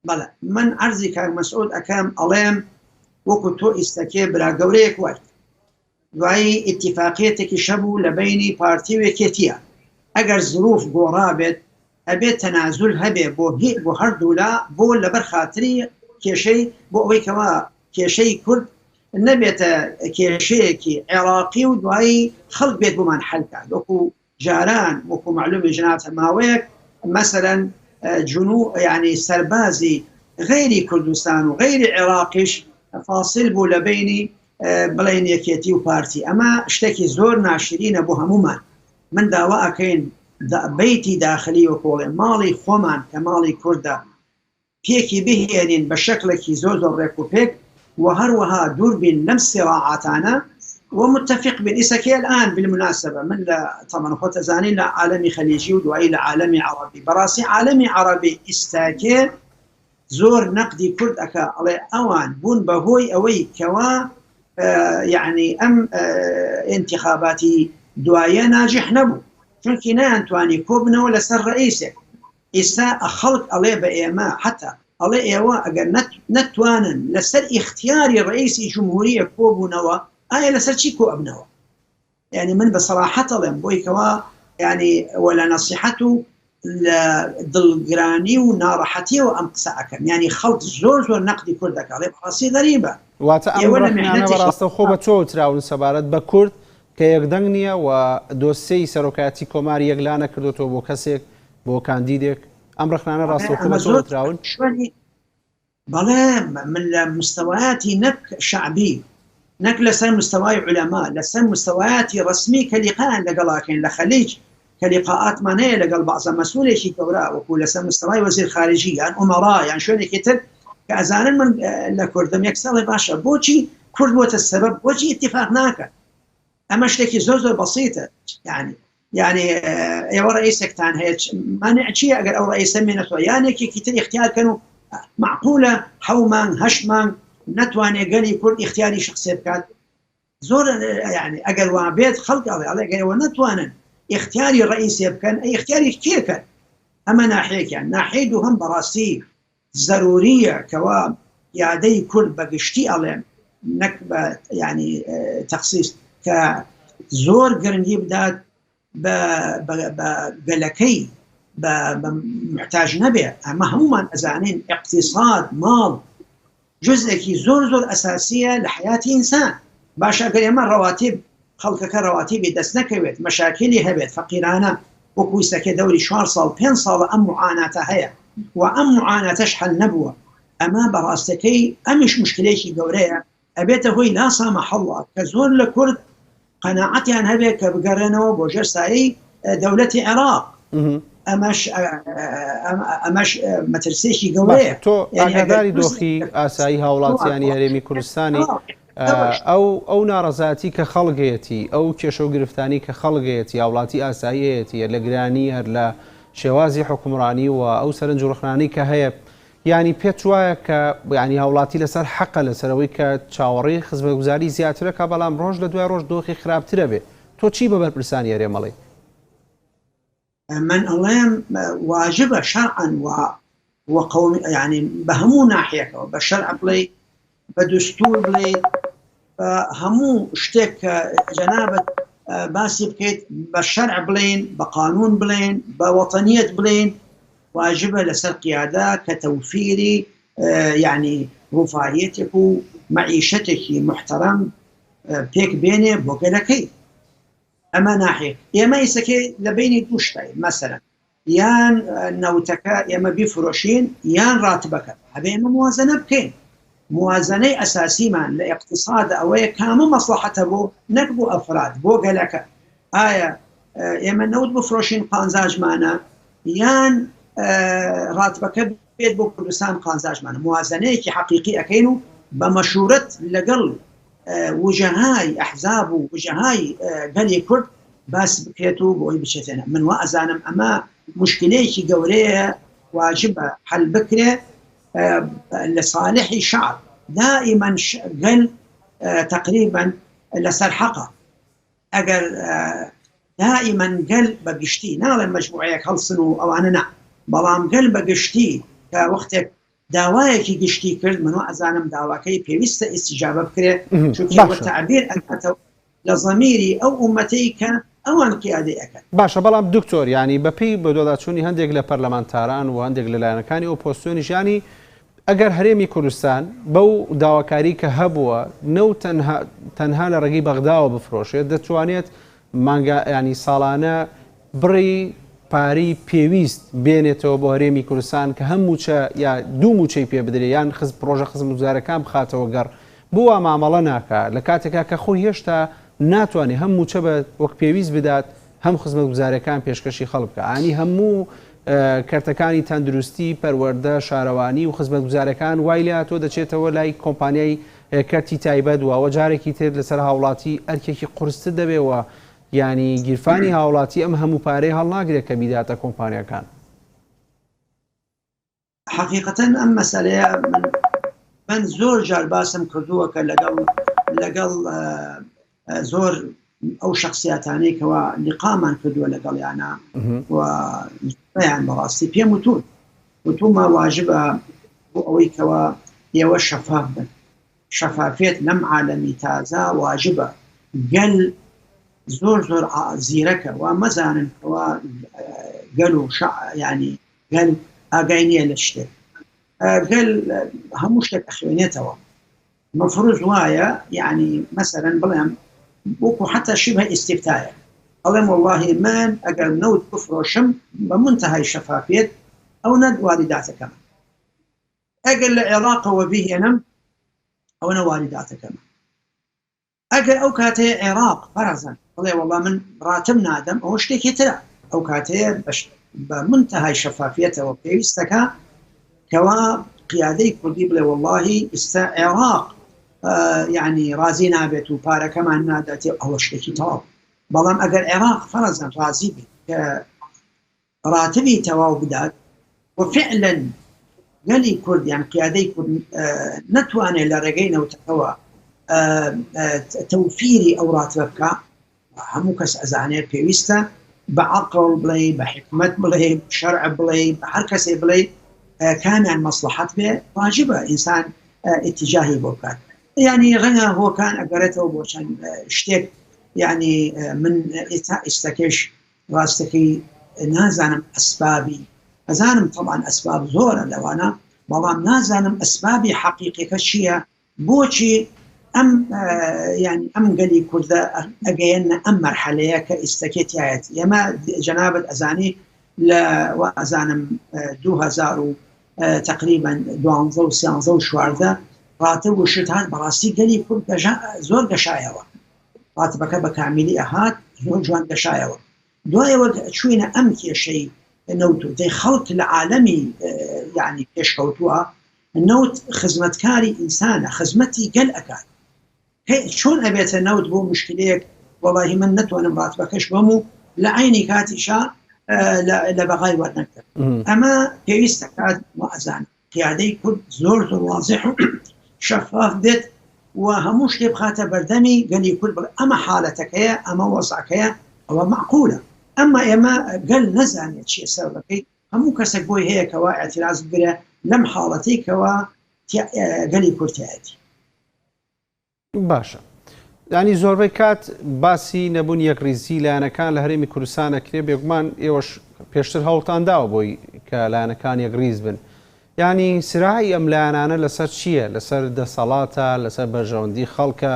S2: بەڵێ من عەرزی کاک مەسعود ئەکەم ئەڵێم وەکو تۆ ئیستەکێ برا گەورەیەک وایت دوایی ئیتیفاقیەتێکیش هەبوو لە بەینی پارتی و یەکێتیە ئەگەر زروف گۆڕا بێت ئەبێت تەنازول هەبێ بۆ هی بۆ هەردوولا بۆ لەبەر خاتری کێشەی بۆ ئەوەی کەوا کێشەی کورد نەبێتە کێشەیەکی عێراقی و دوایی خەڵک بێت بۆمان حەلکات وەکو جاران وەکو مەعلومی جنابتە ماوەیەک مەسەلەن جنو یعنی سەربازی غەیری کوردستان و غەیری عێراقیش فاصل بوو لە بینی بڵێن یەکێتی و پارتی ئەمە شتێکی زۆر ناشرینە بۆ هەمومان من داوا ئەکەین بەیتی داخلی وەکۆڵێ ماڵی خۆمان کە ماڵی کوردە پێکی بهێنین بە شەکڵێکی زۆر زۆر ڕێک و پێک و هەروەها دوور بین لەم سیڕاعاتانە و متفق بین ئیسا کێ الآن بالمناسبە من لە تەمەن خۆت ئەزانی لە عالەمی خەلیجی و دوایی لە عالەمی عەڕەبی بەڕاستی عالەمی عەڕەبی ئیستاکێ زۆر نەقدی کورد ئەکا ئەڵێ ئەوان بوون بە هۆی ئەوەی کەوا یعنی ئەم ئینتخاباتی دوایە ناجح نەبوو چونکی نەیانتوانی کۆبنەوە لەسەر ڕئیسێک ئیستا خەڵک ئەڵێ بە ئێمە حەتا ئەڵێ ئێوە ئەگەر نەتوانن لەسەر ئیختیاری ڕئیسی جمهوریە کۆبوونەوە ئایا لەسەر چی کۆ ئەبنەوە؟ یعنی من بە سەراحەت ئەڵێم بۆی کەوا یعنی وە لە نەسیحەت و لە دڵگرانی و ناڕەحەتیەوە ئەم قسە ئەکەم یعنی خەڵک زۆر زۆر نەقدی کورد دەکا ئەڵێ بەڕاستی غەریبە
S1: واتە ئەم
S2: ئێوە لە
S1: ڕەخنانە
S2: میحنەتێکی
S1: بەڕاستەوخۆ بە تۆ وتراون سەبارەت بە کورد کە یەکدەنگ نییە و دۆسیەی سەرۆکایەتی کۆمار یەکلا نەکردۆتەوە بۆ کەسێک بۆ کاندیدێک، ئەم ڕەخنانە
S2: بەڵێ
S1: ڕاستەوخۆ
S2: ئەمە
S1: بە تۆ
S2: زۆر
S1: وتراون؟
S2: شوێنی بەڵێ من لە مستەوایاتی نەک شەعبی نەک لەسەر مستەوای عولەما لەسەر مستەوایاتی ڕەسمی کە لیقایان لەگەڵ ئەکەین لە خەلیج کە لیقائاتمان هەیە لەگەڵ بەعزە مەسئولێکی گەورە وەکو لەسەر مستەوای وەزیر خارجی یان ئومەرا یان شوێنێکی تر کە ئەزانن من لە کوردم یەکسەر ئەڵێ باشە بۆچی کورد بۆتە سەبەب بۆچی ئیتیفاق ناکەن ئەمە شتێکی زۆر زۆر بەسیتە یعنی یعنی ئێوە ڕئیسێکتان هەیە مانع چییە ئەگەر ئەو ڕئیسە مێنەتەوە یان یەکێکی تر اختیار کەن و معقولە حەو مانگ هەشت مانگ نەتوانێت گەلی کورد اختیاری شخصێ بکات زۆر یعنی ئەگەر وا بێت خەڵک ئەڵێ ئەڵێ گەر ئێوە نەتوانن اختیاری ڕئیسێ بکەن ئەی اختیاری کێ کەن ئەمە ناحیەکیان ناحیەی دووهەم بەڕاستی زەروریە کەوا یادەی کورد بە گشتی ئەڵێم نەک بە یعنی تەخسیس کە زۆر گرنگی بدات بە گەلەکەی بە محتاج نەبێ ئەمە هەمومان ئەزانین اقتصاد ماڵ جزئێکی زۆر زۆر ئەساسیە لە حیاتی ئینسان باشە گەر ئێمە ڕەواتیب خەڵکەکە ڕەواتیبی دەست نەکەوێت مەشاکیلی هەبێت فەقیرانە وەکو ئیستاکێ دەوری چوار ساڵ پێنج ساڵە ئەم معاناتە هەیە و ئەم معاناتەش حەل نەبووە ئەمە بەڕاستەکەی ئەمیش مشکلێکی گەورەیە ئەبێتە هۆی لا سامح اللە کە زۆر لە کورد قەناعەتیان هەبێت کە بگەڕێنەوە بۆ ژێر سایەی دەولەتی عێراق ئەمەش ئەمەش مەترسێکی گەورەیە.
S1: تۆ ئاگاداری دۆخی ئاسایی هاوڵاتیانی هەرێمی کوردستانی ئەو ئەو ناڕەزایەتی کە خەڵک هەیەتی ئەو کێشە و گرفتانی کە خەڵک هەیەتی هاوڵاتی ئاسایی هەیەتی هەر لە گرانی هەر لە شێوازی حکومڕانی و ئەو سەرنج و ڕخنانەی کە هەیە. یانی پێت وایە کە یانی هاوڵاتی لەسەر حەقە لەسەر ئەوەی کە چاوەڕێی خزمەتگوزاری زیاترە کا بەڵام ڕۆژ لە دوای ڕۆژ دۆخی خراپترە بێ تۆ چی بە بەرپرسانی هەرێم ئەڵێی؟
S2: من ئەڵێم واجبە شەرعەن و و قەومی یانی بە هەموو ناحیەکەوە بە شەرع بڵێ بە دستور بڵێ بە هەموو شتێک کە جەنابت باسی بکەیت بە شەرع بڵێن بە قانون بڵێن بە وەتەنیەت بڵێن واجبە لەسەر قیادە کە تەوفیری یعنی ڕوفاهیەتێک و مەعیشەتێکی محتەرەم پێک بێنێ بۆ گەلەکەی ئەمە ناحێ ئێمە ئیسەکەی لە بینی دوو شتای مەسەرە یان نەوتەکە ئێمە بیفرۆشین یان ڕاتبەکە ئەبێ ئێمە موازنە بکەین موازنەی ئەساسیمان لە ئیقتساد ئەوەیە کامە مەسڵەحەتە بۆ نەک بۆ ئەفراد بۆ گەلەکە ئایا ئێمە نەوت بفرۆشین قانزاجمانە یان ڕاتبەکە بێت بۆ کوردستان قانزاجمانە موازنەیەکی حەقیقی ئەەکەین و بە مەشورەت لەگەڵ وجەهای ئەحزاب و وجەهای گەلی کورد باس بکرێت و بۆی بچێتێنە من وا ئەزانم ئەمە مشکلەیەکی گەورەیە واجبە حل بکرێ لە ساڵحی شعب دائما گەل تقریبا لەسەر حەقە ئەگەر دائما گەل بە گشتی ناڵێم مەجموعەیەک هەڵسن و ئەوانە نا بەڵام گەل بە گشتی کە وەختێک داوایەکی گشتی کرد من ئەزانم داواکەی پێویستە ئیسیجابە بکرێ چونکە تعبیر ئەکاتەوە لە زەمیری ئەو ئومەتەی کە ئەوان قیادەی ئەکەن.
S1: باشە بەڵام دکتۆر یانی بەپێی بەدواداچوونی هەندێک لە پەرلەمانتاران و هەندێک لە لایەنەکانی ئۆپۆزسیۆنیش یانی ئەگەر هەرێمی کوردستان بەو داواکاری کە هەبووە نەوت تەنها تەنها لە ڕێگەی بەغداوە بفرۆشێت دەتوانێت مانگا ینی ساڵانە بڕی پارەی پێویست بێنێتەوە بۆ هەرێمی کوردستان کە هەم مووچە یا دوو مووچەی پێ بدرێ یان خز پڕۆژە خزمەتگوزارەکان بخاتەوە گەڕ بۆ وا مامەڵە ناکا لە کاتێکا کە خۆی هێشتا ناتوانێ هەم مووچە بە وەک پێویست بدات هەم خزمەتگوزارەکان پێشکەشی خەڵک بکا ئانی هەموو کەرتەکانی تەندروستی پەروەردە شارەوانی و خزمەتگوزارەکان وای لێ هاتووە دەچێتەوە لای کۆمپانیای کەرتی تایبەت و ئەوە جارێکی تر لەسەر هاوڵاتی ئەرکێکی قورستر دەبێ و یانی گیرفانی هاوڵاتی ئەم هەموو پارەی هەڵناگرێت کە بیداتە کۆمپانیاکان.
S2: حەقیقەتەن ئەم مەسەلەیە من من زۆر جار باسم کردووە کە لەگەڵ لەگەڵ زۆر ئەو شخصیاتانەی کەوا لقامان کردووە لەگەڵیانە و یان بەڕاستی پێم وتون وتومە واجبە بۆ ئەوەی کەوا ئێوە شەفاف بن شەفافیەت لەم عالەمی تازە واجبە گەل زۆر زۆر زیرەکە وا مەزانن کەوا گەل و ینی گەل ئاگای نییە لە شتێک گەل هەموو شتێک ئەخوێنێتەوە مفروض وایە یعنی مەسەرەن بڵێم وەکو حتا شبه ئیسیفتایە ئەڵێم واللهی من ئەگەر نەوت بفرۆشم بە منتەهای شەفافیت ئەو نەد واریداتەکەم ئەگەر لە عێراقەوە بیهێنم ئەوەنە واریداتەکەمە ئەگەر ئەو کاتەیە عێراق فەرەزەن بڵێ وەڵا من ڕاتب نادەم ئەوە شتێکی ترە ئەو کاتەیە بە منتەهای شەفافیەتەوە پێویستەکە کەوا قیادەی کوردی بڵێ وەڵاهی ئیستا عێراق یعنی ڕازی نابێت و پارەکەمان ناداتێ ئەوە شتێکی تەواو بەڵام ئەگەر عێراق فەرەزەن ڕازی بێت کە ڕاتبی تەواو بدات و فعلا گەلی کورد یان قیادەی کورد نەتوانێت لە ڕێگەی نەوتەکەوە تەوفیری ئەو ڕاتبە بکە هەموو کەس ئەزانێت پێویستە بە عقل بڵێ بە حکمت بڵێ شەرع بڵێ بە هەر کەسێ بڵێ کامیان مەسلحەت بێ واجبە ئینسان اتجاهی بۆ بکات ینی ڕەنگە هۆکان ئەگەرێتەوە بۆ چەند شتێک ینی من ئێستا ئێستاکەش ڕاستەکەی نازانم ئەسبابی ئەزانم تەبعەن ئەسباب زۆرە لەوانە بەڵام نازانم ئەسبابی حەقیقیەکە چییە بۆچی ئەم یعنی ئەم گەلی کوردە ئەگەیەنە ئەم مەرحەلەیە کە ئیستەکێ تایەتی ئێمە جەنابەت ئەزانی لە ئەزانم 2000 و تقریبا دوانزە و سیانزە و چواردە ڕاتە وشت هات بەڕاستی گەلی کورد زۆر گەشایەوە ڕاتبەکە بە کامیلی ئەهات زۆر جوان گەشایەوە دوایەوە چوینە ئەم کێشەی نەوت و دەی خەڵک لە عالەمی یعنی پێشکەوتووە نەوت خزمەتکاری ئینسانە خزمەتی گەل ئەکات چۆن ئەبێتە نەوت بۆ مشکلەیەک وەڵاهی من نەتوانم ڕاتبەکەش بەم و لە عینی کاتیشا لە بەغای وەرنەگرم ئەمە پێویستە کات وئەزانم. قیادەی کورد زۆر زۆر وازح و شەفاف بێت و هەموو شتێ بخاتە بەردەمی گەلی کورد بڵێ ئەمە حالەتەکەیە ئەمە وەزعەکەیە ئەوە مەعقولە ئەمما ئێمە گەل نەزانێت چیە سەبەبەکەی هەموو کەسێک بۆی هەیە کەوا ئیعتراز بگرێ لەم حاڵەتەی کەوا گەلی کورد تیایەتی.
S1: باشە یانی زۆربەی کات باسی نەبوونی یەکڕیزی لایەنەکان لە هەرێمی کوردستان ئەکرێ بێگومان ئێوەش پێشتر هەوڵتان داوە بۆی کە لایەنەکان یەکڕیز بن یانی سراعی ئەم لایەنانە لەسەر چییە لەسەر دەسەڵاتە لەسەر بەرژەوەندی خەڵکە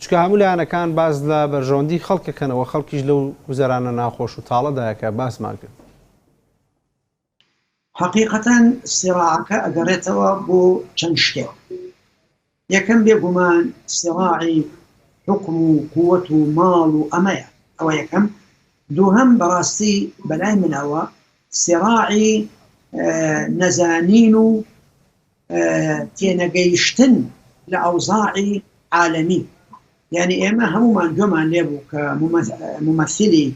S1: چکە هەموو لایەنەکان باز لە بەرژەوەندی خەڵکەکەنەوە خەڵکیش لەو گوزەرانە ناخۆش و تاڵەدایە کە باسمان کرد.
S2: حەقیقەتەن سیڕاعەکە ئەگەڕێتەوە بۆ چەند شتێک. یەکەم بێ گومان سیڕاعی حوکم و قوت و ماڵ و ئەمەیە، ئەوە یەکەم. دووهەم بەڕاستی بەلای منەوە سیڕاعی نەزانین و تێنەگەیشتن لە ئەوزاعی عالەمی. یانی ئێمە هەموومان گوێمان لێبوو کە مومەسیلی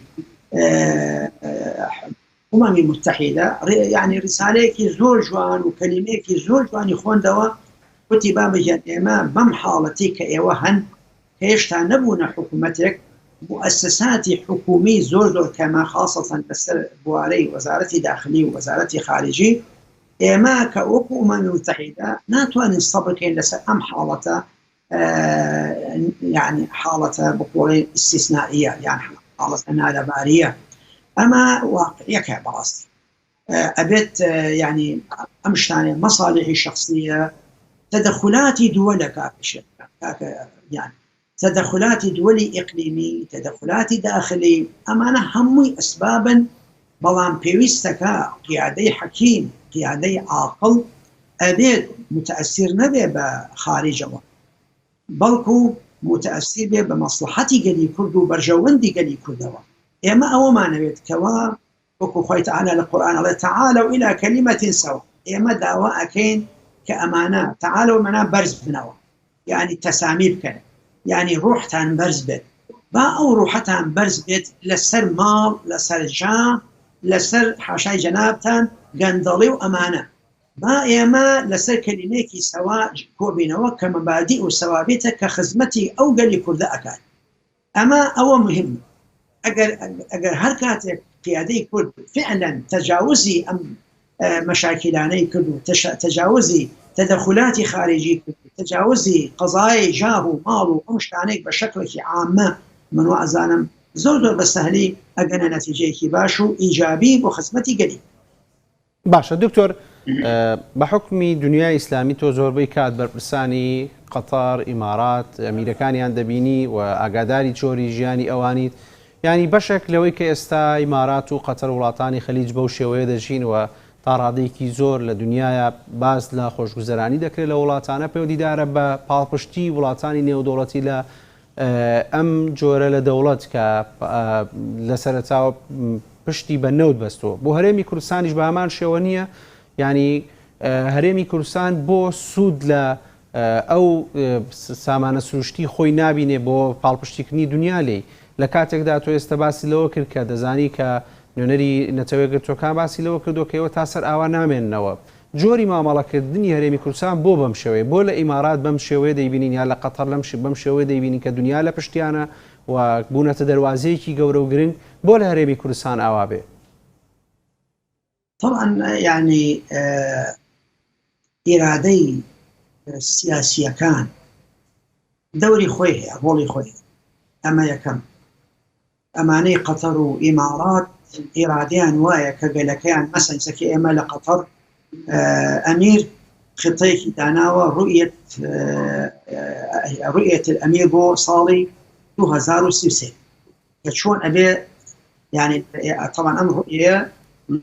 S2: ئومەمی موتەحیدە یانی ڕیسالەیەکی زۆر جوان و کەلیمەیەکی زۆر جوانی خۆندەوە وتی بابە گیان ئێمە بەم حاڵەتی کە ئێوە هەن کە هێشتا نەبوونە حکوومەتێک مؤسساتی حکومی زۆر زۆر کەمە خاصەتەن لەسەر بوارەی وەزارەتی داخلی و وەزارەتی خارجی ئێمە کە وەکو ئومەمی موتەحیدە ناتوانین سەبرکەین لەسەر ئەم حاڵەتە یعنی حاڵەتە بقۆڵێ ئیسیسنائیە یان حاڵەتە نالەباریە ئەمە واقعیەکە بەڕاستی ئەبێت یعنی ئەم شتانە مەساڵحی شخصیە تەدەخلاتی دووە کاکە یان تەدەخلاتی دووەلی ئیقلیمی تەدەخلاتی داخلی ئەمانە هەمووی ئەسبابن بەڵام پێویستەکە قیادەی حەکیم قیادەی عاقڵ ئەبێت موتەئەسیر نەبێ بە خاریجەوە بەڵکو موتەئەسیر بێ بە مەسڵەحەتی گەلی کورد و بەرژەوەندی گەلی کوردەوە ئێمە ئەوەمانەوێت کەوا وەکو خوای تعالی لە قورئان ئەڵێ تعالوا الی کلمە سوا ئێمە داوا ئەکەین کە ئەمانە تعالوا مەنا بەرز بنەوە یعنی تەسامی بکەن یعنی ڕوحتان بەرز بێت با ئەو ڕوحەتان بەرز بێت لەسەر ماڵ لەسەر جا لەسەر حاشای جەنابتان گەندەڵی و ئەمانە با ئێمە لەسەر کەلیمەیەکی سەوا کۆبینەوە کە مەبادی و سەوابیتە کە خزمەتی ئەو گەلی کوردە ئەکات ئەمە ئەوە مهمە ئەگەر ئەگەر هەر کاتێک قیادەی کورد فعلا تەجاوزی ئەم مەشاکیلانەی کرد و تەجاوزی تەدەخولاتی خارجی کرد و تەجاوزی قەزای جاه و ماڵ و ئەم شتانەی بە شەکڵێکی عامە من وا ئەزانم زۆر زۆر بە سەهلی ئەگەنە نەتیجەیەکی باش و ئیجابی بۆ خزمەتی گەلی.
S1: باشە دکتۆر بە حوکمی دنیای ئیسلامی تۆ زۆربەی کات بەرپرسانی قەتەر، ئیمارات، ئەمیرەکانیان دەبینی و ئاگاداری جۆری ژیانی ئەوانیت یانی بەشێک لەوەی کە ئێستا ئیمارات و قەتەر وڵاتانی خەلیج بەو شێوەیە دەژین و تا ڕادەیەکی زۆر لە دنیایا باس لە خۆشگوزەرانی دەکرێت لە وڵاتانە پەیوەندیدارە بە پاڵپشتی وڵاتانی نێودەوڵەتی لە ئەم جۆرە لە دەوڵەت کە لە سەرەتاوە پشتی بە نەوت بەستووە بۆ هەرێمی کوردستانیش بە هەمان شێوە نییە یانی هەرێمی کوردستان بۆ سوود لە ئەو سامانە سروشتی خۆی نابینێ بۆ پاڵپشتیکردنی دنیا لێی لە کاتێکدا تۆ ئێستا باسی لەوە کرد کە دەزانی کە نوێنەری نەتەوەیەکگرتووەکان باسی لەوە کردووە کە ئێوە تا سەر ئاوا نامێننەوە جۆری مامەڵەکردنی هەرێمی کوردستان بۆ بەم شێوەیە؟ بۆ لە ئیمارات بەم شێوەیە دەیبینین یا لە قەتەر لەم بەم شێوەیە دەیبینین کە دونیا لە پشتیانە و بوونەتە دەروازەیەکی گەورە و گرنگ، بۆ لە هەرێمی کوردستان ئاوا بێ؟
S2: تەبعەن یانی ئیرادەی سیاسییەکان دەوری خۆی هەیە، ڕۆڵی خۆی هەیە، ئەمە یەکەم. ئەمانەی قەتەر و ئیماڕات ئیرادەیان وایە کە گەلەکەیان مەسەن سەکە ئێمە لە قەتەر ئەمیر خطەیەکی داناوە ڕوئیەت ڕوئیەت ئەمیر بۆ ساڵی 2033 کە چۆن ئەبێ یعنی طبعا ئەم ڕوئیە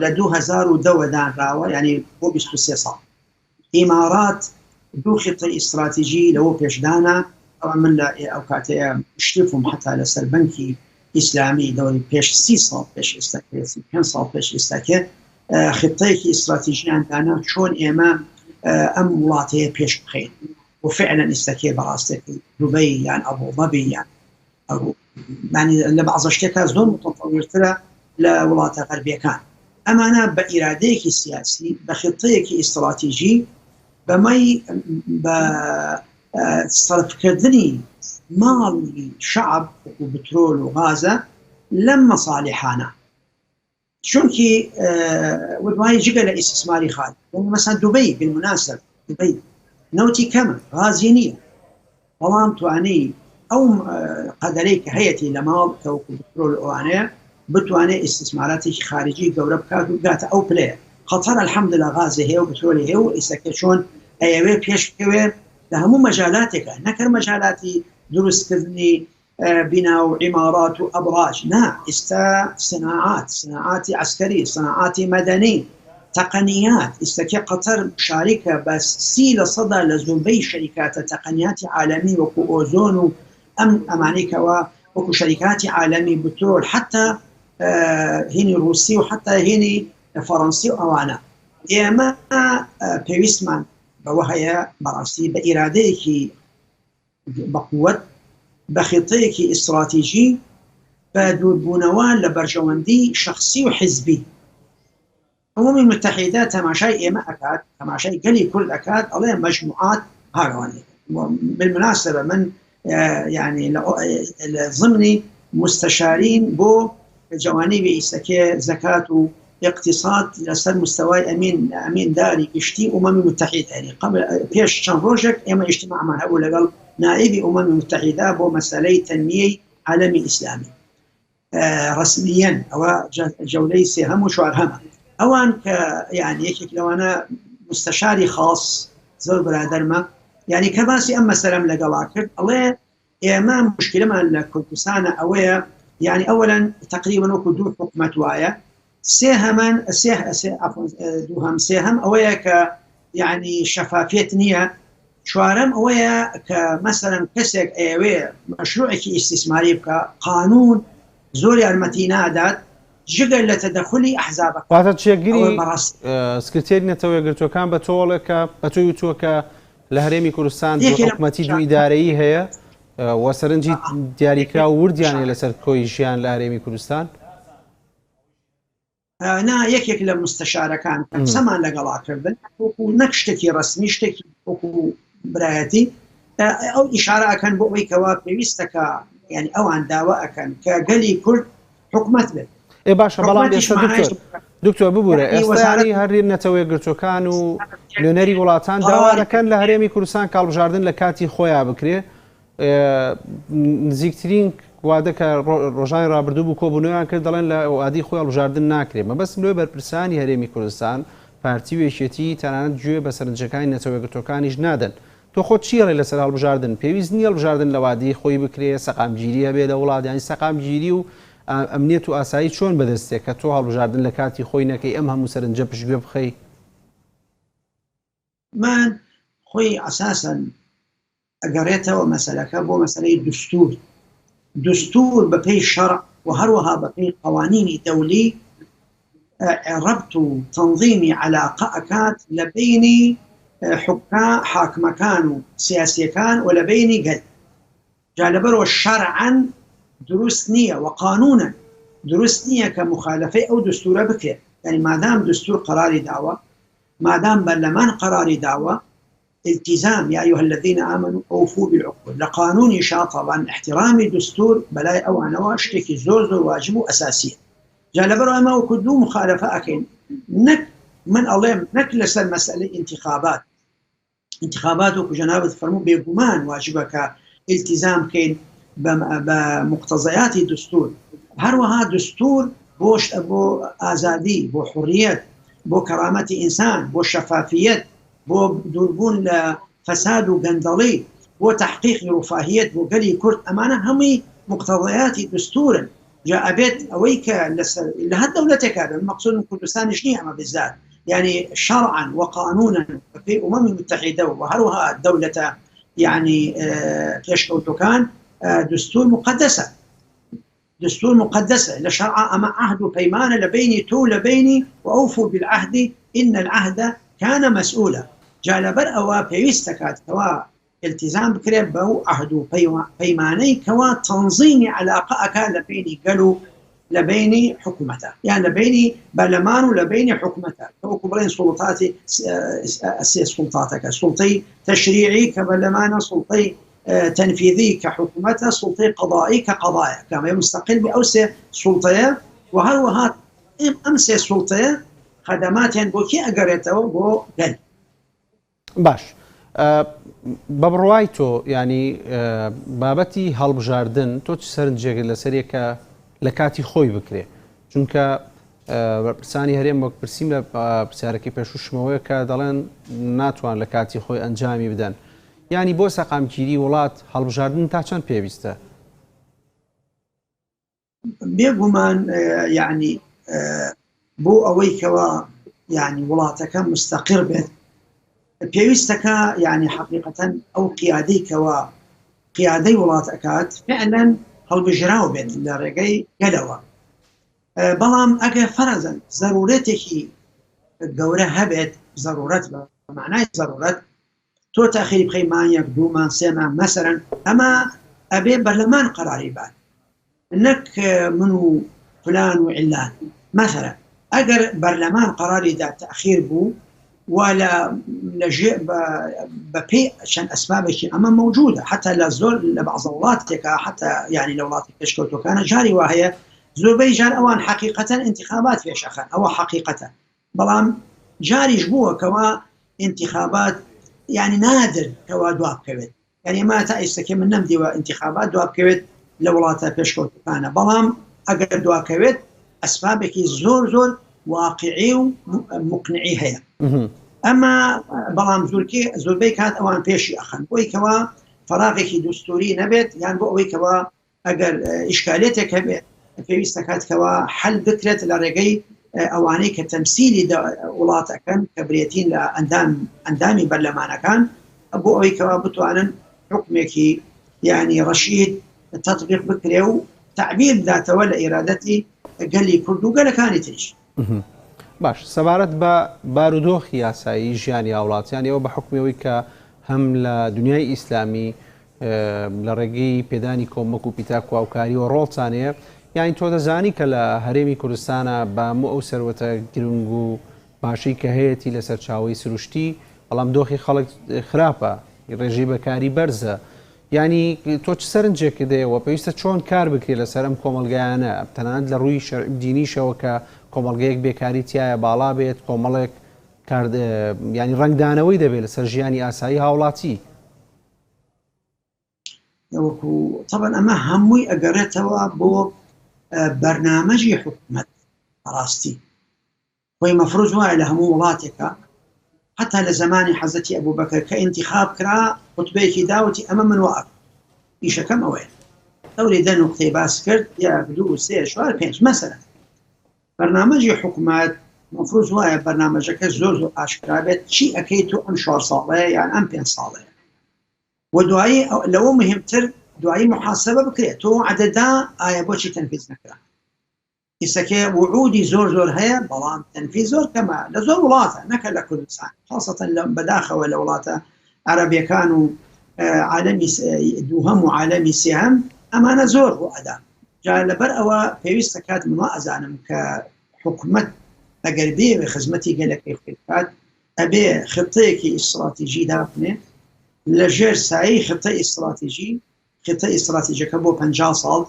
S2: لە 2010 دانراوە یعنی بۆ 23 ساڵ ئیمارات دوو خیتەی ئیستراتیجی لەوە پێش دانا، ئەوە من لە ئەو کاتەیە مشرفم حەتا لەسەر بەنکی ئیسلامی دەوری پێش سی ساڵ پێش ئێستا کێ 35 ساڵ پێش ئێستا کێ خطەیەکی ئیستراتیژیان دانا چۆن ئێمە ئەم وڵاتەیە پێش بخەین و فعلا ئیستاکێ بەڕاستێکی دوبەی یان ئەبوظەبی یان یانی لە بەعزە شتێکا زۆر متەتەویرترە لە وڵاتە غەربیەکان. ئەمانە بە ئیرادەیەکی سیاسی، بە خیتەیەکی ئیستڕاتیژی بەمەی بە سەرفکردنی ماڵی شەعب وەکو بترۆل و غازە لەم مەسالیحانە. چونکی ودوای جگە لە ئیستیسماری خارج یعنی مەسەن دوبەی بالمناسب دوبەی نەوتی کەمە غازی نییە بەڵام توانی ئەو قەدەرەی کە هەیەی لە ماڵ کە وەکو بترۆل ئەوانەیە بتوانێت ئیستیسماراتێکی خارجی گەورە بکات و بگاتە ئەو پلەیە. قەتەر الحمدللە غازی هەیە و بترۆلی هەیە و ئیستاکە چۆن ئەیەوێ پێش بکەوێ لە هەموو مەجالاتێکا نەک هەر مەجالاتی دروستکردنی بینا و عیمارات و ئەبراج نا ئیستا سناعات سناعاتی عەسکەری سناعاتی مەدەنی تەقەنیات ئیستەکێ قەتەر مشاریکە بە 30% لە زۆربەی شەریکاتە تەقەنیاتی عالەمی وەکو ئۆزۆن و ئەم ئەمانەی کەوا وەکو شەریکاتی عالەمی بترۆل حتا هینی ڕوسی و حتا هینی فەڕەنسی و ئەوانە ئێمە پێویستمان بەوە هەیە بەڕاستی بە ئیرادەیەکی بەقوەت بە خیتەیەکی ئیستراتیژی بە دووربوونەوە لە بەرژەوەندی شەخسی و حیزبی ئومەمی متحیدە تەماشای ئێمە ئەکات، تەماشای گەلی کورد ئەکات، ئەڵێ مەجموعات هاوانێ. بالمناسبە من یعنی لە ضمنی مستشارین بۆ جوانیبی ئیسەکێ زەکات و اقتصاد لەسەر مستەوای ئەمین ئەمین داری گشتی ئومەمی متحیدە یعنی قبل پێش چەند ڕۆژێک ئێمە اجتماعمان هەبوو لەگەڵ نائیبی ئومەمی متحیدە بۆ مەسەلەی تەنمیەی عالەمی ئیسلامی. ڕەسمیەن ئەوە جەولەی سێهەم و چوارهەمە ئەوان کە یان یەکێک لەوانە مستەشاری خاص زۆر برادەرمە یعنی کە باسی ئەم مەسەرم لەگەڵا کرد ئەڵێ ئێمە مشکلەمان لە کوردستانە ئەوەیە یعنی ئەوەن تقریبا وەکو دوو حکومەت وایە سێ هەمان سێ سێ دووهەم سێهەم ئەوەیە کە یعنی شەفافیت نییە چوارەم ئەوەیە کە مەسەلەن کەسێک ئەیەوێ مەشروعێکی ئیستیسماری بکا قانون زۆر یارمەتی نادات جگە لە تەدەخولی ئەحزابەکان.
S1: واتە جێگری
S2: ئەوە بەڕاستی.
S1: سکرتێری نەتەوە یەکگرتووەکان بە تۆ ئەڵێ کە بە تۆی وتووە کە لە هەرێمی کوردستان دوو
S2: یەکێ لە
S1: حکومەتی دوو ئیدارەیی هەیە و سەرنجی دیاریکراو وردیان هەیە لەسەر کۆی ژیان لە هەرێمی کوردستان.
S2: نا یەکێک لە مستەشارەکان کە قسەمان لەگەڵا کردن وەکو نەک شتێکی ڕەسمی شتێکی وەکو برایەتی ئەو ئیشارە ئەکەن بۆ ئەوەی کەوا پێویستەکە یعنی ئەوان داوا ئەکەن کە گەلی کورد حکومەت بێت.
S1: ئێ باشە بەڵام ئێستا دکتۆر دکتۆر ببورە ئێستا یانی هەر نەتەوە یەکگرتووەکان و نوێنەری وڵاتان داوا دەکەن لە هەرێمی کوردستان کاڵبژاردن لە کاتی خۆیا بکرێ نزیکترین وادە کە ڕۆژانی ڕابردوو بوو کۆبوونەوەیان کرد دەڵێن لە وادەی خۆی هەڵبژاردن ناکرێت مەبەستم لەوەی بەرپرسانی هەرێمی کوردستان پارتی و یەکێتی تەنانەت گوێ بە سەرنجەکانی نەتەوە یەکگرتووەکانیش نادەن تۆ خۆت چی ئەڵێی لەسەر هەڵبژاردن پێویست نییە هەڵبژاردن لە وادەی خۆی بکرێ سەقامگیری هەبێ لە وڵات یانی سەقامگیری و ئەمنیەت و ئاسایی چۆن بەدەست تێ کە تۆ هەڵبژاردن لە کاتی خۆی نەکەی ئەم هەموو سەرنجە پشتگوێ بخەی؟
S2: من خۆی ئەساسەن ئەگەڕێتەوە مەسەلەکە بۆ مەسەلەی دستور دستور بە پێی شەرع و هەروەها بە پێی قوانینی دەولی ڕەبت و تەنظیمی عەلاقە ئەکات لە بینی حکا حاکمەکان و سیاسیەکان و لە بینی گەل جا لەبەرەوە شەرعەن دروست نییە و قانونەن دروست نییە کە مخالفەی ئەو دستورە بکرێت یعنی مادام دستور قەراری داوە مادام بەرلەمان قەراری داوە التزام یا ایها الذین آمنوا اوفوا بالعقود لە قانونیشا طبعا احترامی دستور بەلای ئەوانەوە شتێکی زۆر زۆر واجب و ئەساسیە جا لەبەر ئەمە وەکو دوو مخالفە ئەکەین نەک من ئەڵێم نەک لەسەر مەسئلەی انتخابات انتخابات وەکو جەنابت فەرموو بێگومان واجبە کە التزام بکەین بە مقتضیاتی دستور هەروەها دستور بۆش بۆ ئازادی بۆ حڕیەت بۆ کەرامەتی ئینسان بۆ شەفافیەت بۆ دووربوون لە فەساد و گەندەڵی، بۆ تەحقیقی ڕوفاهیەت بۆ گەلی کورد، ئەمانە هەمووی موقتەزەیاتی دستوورن، جا ئەبێت ئەوەی کە لەسەر لە هەر دەولەتێکا بێ، من مەقسوودم کوردستانیش نییە ئەمە بالذات، یانی شەرعا و قانونا بەپێی ئومەمی متحیدە و هەروەها دەولەتە یانی پێشکەوتووەکان دستوور موقەدەسە. دستور مقدسە لە شەرعا ئەمە عەهد و پەیمانە لە بەینی تۆ و لە بەینی وأوفوا بالعهد إن العهد كان مسئولا جا لەبەر ئەوە پێویست دەکات کەوا ئیلتیزام بکرێت بەو عەهد و پەیمانەی کەوا تەنزیمی عەلاقە ئەکات لە بەینی گەل و. لە بەینی حکومەتە یان لە بەینی بەرلەمان و لە بەینی حکومەتە وەکو بڵێن سوڵتاتی سێ سوڵتاتەکە سوڵتەی تەشریعی کە بەرلەمانە سوڵتەی تەنفیذی کە حکومەتە سوڵتەی قەضایی کە قەضایە کامەیە مستقل بێ ئەو سێ سوڵتەیە و هەروەها ئەم سێ سوڵتەیە خەدەماتیان بۆ کێ ئەگەڕێتەوە بۆ گەل.
S1: باش بە بڕوای تۆ ینی بابەتی هەڵبژاردن تۆ چ سەرنجێکت لەسەرێک کە لە کاتی خۆی بکرێ چونکە بەرپرسانی هەرێم وەک پرسییم لە پرسیارەکەی پێشوشمەوەیە کە دەڵێن ناتوان لە کاتی خۆی ئەنجامی بدەن ینی بۆ سەقامگیری وڵات هەڵبژاردن تا چەند پێویستە؟
S2: بێگومان یعنی بۆ ئەوەی کەوا یعنی وڵاتەکە مستەقر بێت پێویستەکە یعنی حقیقەتەن ئەو قیادەی کەوا قیادەی وڵات ئەکات فعلا هەڵبژراو بێت لە ڕێگەی گەلەوە بەڵام ئەگەر فەرزن زەرورەتێکی گەورە هەبێت زەرورەت بە معنای زەرورەت تۆ تاخیری بخەی مانگێک دوو مانگ سێ مانگ مەسەلەن ئەمە ئەبێ بەرلەمان قەراری بات نەک من و فلان و عیلان مەسەلەن ئەگەر بەرلەمان قەراری دا تاخیر بوو و لە لە بە پێی چەند ئەسبابێکی ئەمە مەوجودە حتا لە زۆر لە بەعضە وڵاتێکا حتا یعنی لە وڵاتی پێشکەوتوەکانە جاری وا هەیە زۆربەی جار ئەوان حەقیقەتەن ئینتخابات پێشەخەن ئەوە حەقیقەتە بەڵام جاریش بووە کەوا ئینتیخابات یعنی نادر کەوا دوا بکەوێت یعنی ئەمە تا ئێستەکێ من نەمدیوە ئینتیخابات دوا بکەوێت لە وڵاتە پێشکەوتەکانە بەڵام ئەگەر دواکەوێت ئەسبابێکی زۆر زۆر واقعی و مقنعی هەیە ئەمە بەڵام زۆرکی زۆربەی کات ئەوان پێشی ئەخەن بۆی کەوا فراغێکی دوستوری نەبێت یان بۆ ئەوەی کەوا ئەگەر ئیشکالێتێک هەبێت پێویست دەکات کەوا حل بکرێت لە ڕێگەی ئەوانەی کە تەمسیلی وڵات ئەکەن کە برێتین لە ئەندام ئەندامی بەرلەمانەکان بۆ ئەوەی کەوا بتوانن حکمێکی یعنی ڕەشید تطبیق بکرێ و تعبیر بداتەوە لە ئیرادەتی گەلی کورد و گەلەکانی تریش.
S1: باش سەبارەت بە بارودۆخی یاسایی ژیانی هاوڵاتیان ئێوە بە حکمی ئەوەی کە هەم لە دنیای ئیسلامی لە ڕێگەی پێدانی کۆمەک و پیتاک و هاوکاریەوە ڕۆڵتان هەیە یانی تۆ دەزانی کە لە هەرێمی کوردستانە بە هەموو ئەو سەروەتە گرنگ و باشەی کە هەیەتی لە سەرچاوەی سروشتی بەڵام دۆخی خەڵک خراپە ڕێژەی بەکاری بەرزە یانی تۆ چ سەرنجێکت هەیە و پێویستە چۆن کار بکرێت لەسەر ئەم کۆمەڵگایانە تەنانەت لە ڕووی شەرعی و دینیشەوە کە کۆمەڵگەیەک بێکاری تایە باڵا بێت کۆمەڵێک کار ینی ڕەنگدانەوەی دەبێت لەسەر ژیانی ئاسایی هاوڵاتی.
S2: وەکو تەبەن ئەمە هەمووی ئەگەڕێتەوە بۆ بەرنامەجی حکومەت ڕاستی خۆی مەفروز وایە لە هەموو وڵاتێکا حتا لە زمانی حەزەتی ئەبوو بەکر کە ئینتخاب کرا خطبەیەکی داوتی ئەمە من وا ئیشەکەم ئەوەیە دەوری دە نوقتەی باس کرد یەک دوو سێ چوار پێنج مەسەلەن بەرنامەجی حکومەت مەفروز وایە بەرنامەجەکە زۆر زۆر ئاشکرا بێت چی ئەکەیت تۆ ئەم چوار ساڵەیە یان ئەم پێنج ساڵەیە و دوایی لەوە مهمتر دوایی محاسبە بکرێت تۆ عەدەدا ئایا بۆچی تەنفیز نەکرا ئیسەکێ وعودی زۆر زۆر هەیە بەڵام تەنفیز زۆر کەمە لە زۆر وڵاتە نەکە لە کوردستان خاصەتەن لە بەداخەوە لە وڵاتە عەرەبیەکان و عالەمی دووهەم و عالەمی سێهەم ئەمانە زۆر ڕوو ئەدا جا لەبەر ئەوە پێویستە کات من وا ئەزانم کە حکومەت ئەگەر بێوێ خزمەتی گەلەکەی خۆی بکات ئەبێ خطەیەکی ئیستراتیژی دابنێ لە ژێر سایەی خطە ئیستراتیژی خطە ئیستراتیژەکە بۆ 50 ساڵ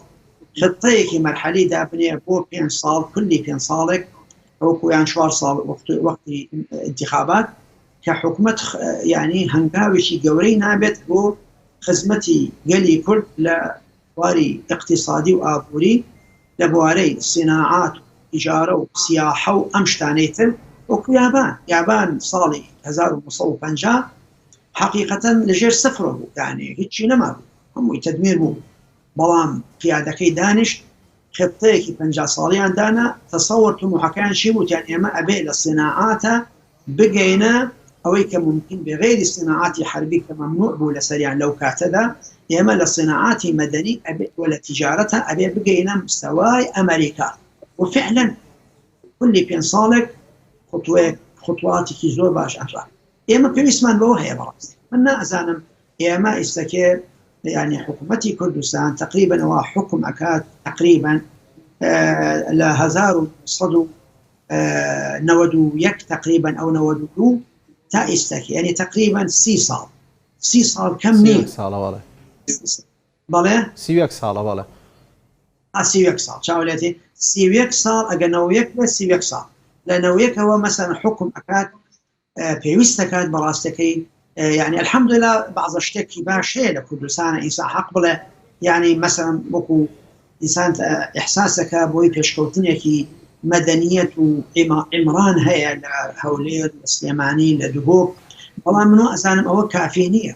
S2: خطەیەکی مەرحەلی دابنێ بۆ پێنج ساڵ کولی پێنج ساڵێک وەکو یان چوار ساڵ وەختی انتخابات کە حکومەت یعنی هەنگاوێکی گەورەی نابێت بۆ خزمەتی گەلی کورد لە بواری ئیقتیسادی و ئابووری، لە بوارەی سیناعات و تیجارە و سیاحە و ئەم شتانەی تر وەکو یابان، یابان ساڵی 1950 حەقیقەتەن لە ژێر سفرەوە بوو یانی هیچی نەمابوو هەمووی تەدمیر بوو بەڵام قیادەکەی دانیشت خطەیەکی 50 ساڵیان دانا تەسەوەر تموحەکەیان چی بوو وتیان ئێمە ئەبێ لە سیناعاتە بگەینە ئەوەی کە مومکین بێ غەیری سیناعاتی حەربی کە مەمنوع بوو لەسەریان لەو کاتەدا ئێمە لە سیناعاتی مەدەنی ئەبێ و لە تیجارەتا ئەبێ بگەینە مستەوای ئەمریکا و فعلا کولی پێنج ساڵێک خطوەیەک خطواتێکی زۆر باش ئەنرا ئێمە پێویستمان بەوە هەیە بەڕاستی من نازانم ئێمە ئیستەکێ یعنی حکوومەتی کوردستان تقریبا ئەوە حکوم ئەکات تقریبا. لە 1991 تقریبا ئەو 92 تا ئێستاکی یعنی تقریبا 30 ساڵ 30 ساڵ کەم نییە.
S1: ساڵە بەڵێ.
S2: بەڵێ؟
S1: 31 ساڵە بەڵێ.
S2: 31 ساڵ چاو لێتی 31 ساڵ ئەگە 91 بێت 31 ساڵ لە 91ەوە مەسەن حکوم ئەکات پێویست دەکات بەڕاستەکەی یعنی الحمدلله بەعضە شتێکی باش هەیە لە کوردستانە ئینسان حەق بڵێ یعنی مەسەن وەکو ئینسان ئیحساسەکە بۆی پێشکەوتنێکی مەدەنیەت و ئیمڕان هەیە لە هەولێر لە سلێمانی لە دهۆک بەڵام منۆ ئەزانم ئەوە کافی نییە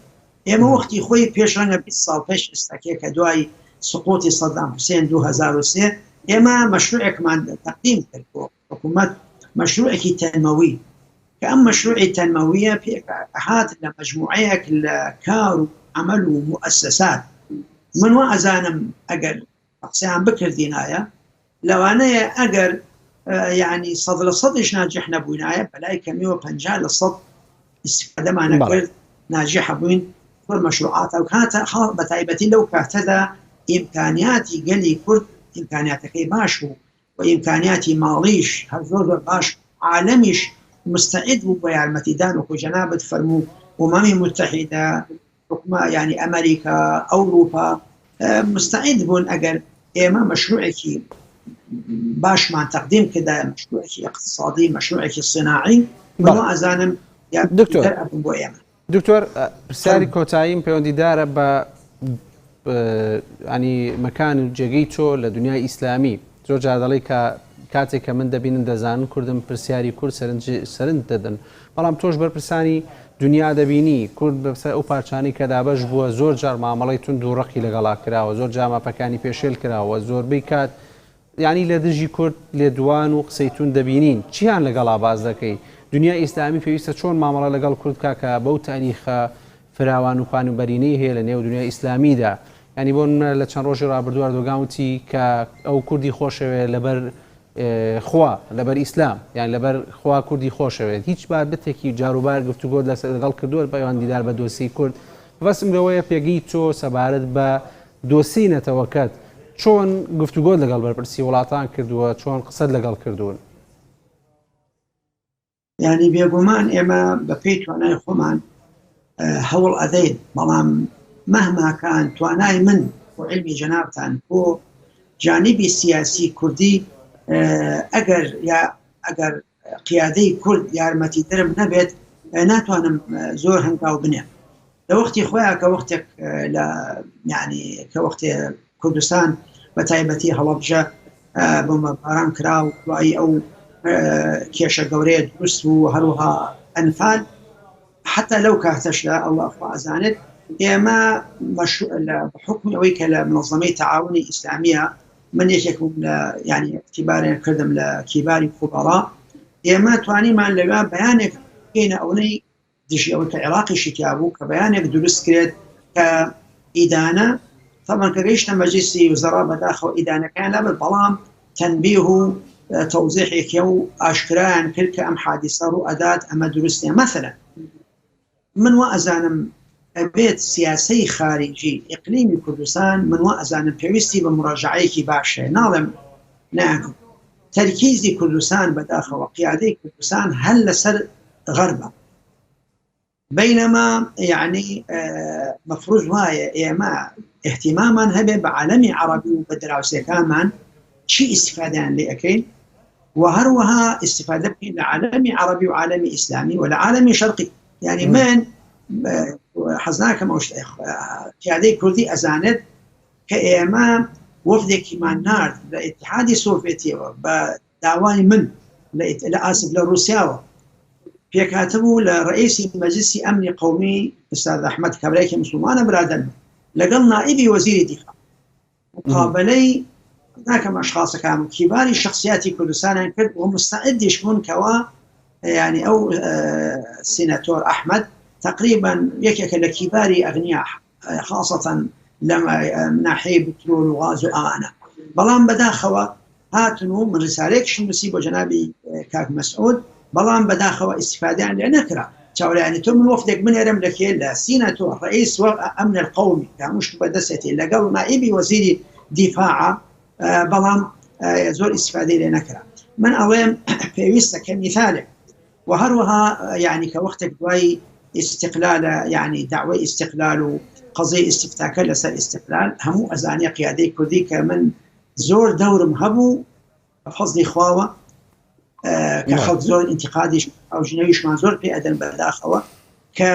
S2: ئێمە وەختی خۆی پێش ڕەنگە 20 ساڵ پێش ئێستاکێ کە دوای سقوطی سەدام حوسێن 2003 ئێمە مەشروعێکمان تەقدیم کرد بۆ حکوومەت مەشروعێکی تەنمەوی کە ئەم مەشروعی تەنمەویە پێک هات لە مەجموعەیەک لە کار و عەمەل و موئەسەسات من وا ئەزانم ئەگەر قسەیان بکردینایە لەوانەیە ئەگەر یعنی سەد لە سەدیش ناجح نەبووینایە بەلای کەمیەوە 50% ئیسفادەمان نەکرد ناجح بووین زۆر مەشروعات ئەو کاتە بە تایبەتی لەو کاتەدا ئیمکانیاتی گەلی کورد ئیمکانیاتەکەی باش بوو و ئیمکانیاتی ماڵیش هەر زۆر زۆر باش عالەمیش مستعد بوو بۆ یارمەتیدان وەکو جەنابت فەرموو ئومەمی متحیدە حکومە یعنی ئەمریکا ئەوروپا مستعد بوون ئەگەر ئێمە مەشروعێکی باشمان تەقدیم کردایە مەشروعێکی اقتصادی مەشروعێکی صناعی بەڵام ئەزانم
S1: دکتۆر
S2: بۆ ئێمە
S1: دکتۆر پرسیاری کۆتاییم پەیوەندیدارە بە ینی مەکان و جێگەی تۆ لە دنیای ئیسلامی زۆر جار دەڵێی کە کاتێک کە من دەبینن دەزانن کوردم پرسیاری کورد سەرنج سەرنج دەدەن بەڵام تۆش بەرپرسانی دنیا دەبینی کورد بەسەر ئەو پارچانەی کە دابەش بووە زۆر جار مامەڵەی توند و ڕەقی لەگەڵا کراوە زۆر جار مافەکانی پێشێل کراوە زۆربەی کات یانی لە دژی کورد لێدوان و قسەی توند دەبینین، چیان لەگەڵا باس دەکەی؟ دونیای ئیسلامی پێویستە چۆن مامەڵە لەگەڵ کورد بکا کە بەو تاریخە فراوان و پان و بەرینەی هەیە لە نێو دونیای ئیسلامیدا؟ یانی بۆ نمونە لە چەند ڕۆژی ڕابردوو ئەردۆگان وتی کە ئەو کوردی خۆشەوێ لەبەر خوا، لەبەر ئیسلام، یان لەبەر خوا کوردی خۆشەوێت. هیچ بابەتێکی جاروبار گفتوگۆت لەسەر لەگەڵ کردووە پەیوەندیدار بە دۆسیەی کورد؟ مەبەستم لەوەیە پێگەی تۆ سەبارەت بە دۆسیەی نەتەوەکەت چۆن گفتوگۆت لەگەڵ بەرپرسی وڵاتان کردووە، چۆن قسەت لەگەڵ کردوون؟
S2: یانی بێگومان ئێمە بە پێی توانای خۆمان هەوڵ ئەدەین، بەڵام مەهما کان توانای من و عیلمی جەنابتان بۆ جانبی سیاسی کوردی ئەگەر یا ئەگەر قیادەی کورد یارمەتیدەرم نەبێت ناتوانم زۆر هەنگاو بنێم. لە وەختی خۆیان کە وەختێک لە یعنی کە وەختێ کوردستان بە تایبەتی هەڵەبجە بۆمباران کرا و دوایی ئەو کێشە گەورەیە دروست بوو هەروەها ئەنفال حتا لەو کاتەشدا ئەوە خوا ئەزانێت ئێمە لە حکمی ئەوەی کە لە منظەمەی تەعاونی ئیسلامیە من یەکێک بووم لە یعنی اعتبارێن کردم لە کیباری خوبەڕا ئێمە توانیمان لەوێ بەیانێک بکەینە ئەوەی دژی ئەوەی کە عێراقیشی تیا بوو کە بەیانێک دروست کرێت کە ئیدانە تەبعەن کە گەیشتە مەجلیسی وزەرا بەداخەوە ئیدانەکەیان لابرد بەڵام تەنبیه و تەوزیحێکی و ئاشکرایان کرد کە ئەم حادیسە ڕوو ئەدات ئەمە دروست نییە مەسەلەن من وا ئەزانم ئەبێت سیاسەی خارجی ئیقلیمی کوردستان من وا ئەزانم پێویستی بە مراجعەیەکی باش هەیە ناڵێم نایانکرد تەرکیزی کوردستان بەداخەوە قیادەی کوردستان هەر لەسەر غەربە بینەما یعنی مەفروز وایە ئێمە احتیمامان هەبێ بە عالەمی عەڕەبی و بە دراوسێکانمان چی ئیسیفادەیان لێ ئەەکەین و هەروەها ئیسیفادە بکەین لە عالەمی عەڕەبی و عالەمی ئیسلامی و لە عالەمی شەرقی یعنی من حەز ناکەم ئەو قیادەی کوردی ئەزانێت کە ئێمە وەفدێکیمان نارد لە ئیتحادی سۆڤێتیەوە بە داوای من لە ئاسف لە ڕوسیاوە پێکهاتبوو لە ڕئیسی مەجلسی ئەمنی قەومی ئوستاد ئەحمەد کابرایەکی مسوڵمانە برادەرمە لەگەڵ نائیبی وەزیری دیفاع مقابلەی ناکەم ئەشخاصەکان و کیباری شخصیاتی کوردستانیان کرد و مستعدیش بوون کەوا یعنی ئەو سیناتۆر ئەحمەد تقریبا یەکێکە لە کیباری ئەغنیا خاصەتەن لە ناحیەی بترۆل و غاز و ئەوانە بەڵام بەداخەوە هاتن و من رسالەیەکیشم نووسی بۆ جەنابی کاک مەسعود بەڵام بەداخەوە ئیسیفادەیان لێ نەکرا چاوەڕێیانی تۆ من وەفدێک بنێرم لە کێ لە سیناتۆر ڕئیس ئەمن القومی کە هەموو شت بەدەستێتی لەگەڵ نائیبی وەزیری دیفاع بەڵام زۆر ئیسفادەی لێ نەکرا. من ئەڵێم پێویستە کە میثالێک و هەروەها یعنی کە وەختێک دوای ئیستقلالە یعنی داوای ئیستقلال و قەزیەی ئیستفتاکە لەسەر ئیستقلال هەموو ئەزانێ قیادەی کوردی کە من زۆر دەورم هەبوو بە فەزلی خواوە کە خەڵک زۆر ئینتقادیش ئەو ژنەویشمان زۆر پێ ئەدەن بەداخەوە کە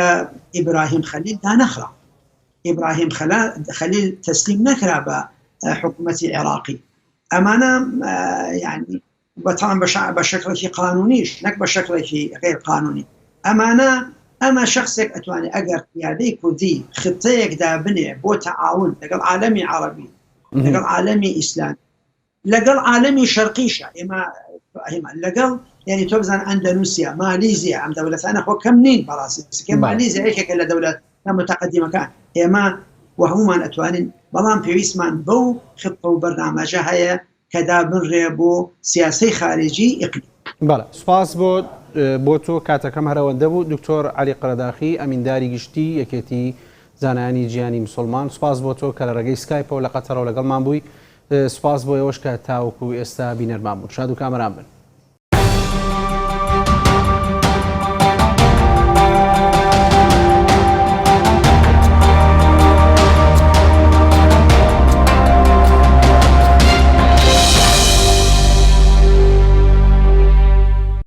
S2: ئیبراهیم خەلیل دانەخرا ئیبراهیم خەلیل تەسلیم نەکرا بە حکوومەتی عێراقی ئەمانە یعنی بەتان بە شکڵێکی قانونیش نەک بە شکڵێکی غیر قانونی ئەمانە ئەمە شخصێک ئەتوانێت ئەگەر قیادەی کوردی خطەیەکدا بنێ بۆ تەعاون لەگەڵ عالەمی عربی لەگەڵ عالەمی ئیسلام لەگەڵ عالەمی شەرقیشە ئێمە ئێمە لەگەڵ یعنی تۆ بزان ئەندەنوسیا مالیزیا ئەم دەولەتانە خۆ کەم نین بەڕاستی سکە مالیزیا یەکێکە لە دەولەت متەقدیمەکان ئێمە و هەمومان ئەتوانین بەڵام پێویستمان بەو خطە و بەرنامەجە هەیە کە دابنرێ بۆ سیاسەی خارجی ئیقلیم.
S1: بەڵێ سوپاس بۆ بۆ تۆ کاتەکەم هەرەوەندە بوو دکتۆر عەلی قەرەداخی ئەمینداری گشتی یەکێتی زانایانی جیهانی مسوڵمان سوپاس بۆ تۆ کە لە ڕێگەی سکایپەوە لە قەتەرەوە لەگەڵمان بووی سوپاس بۆ ئێوەش کە تاوەکو ئێستا بینەرمان بوون. شاد و کامەران بن.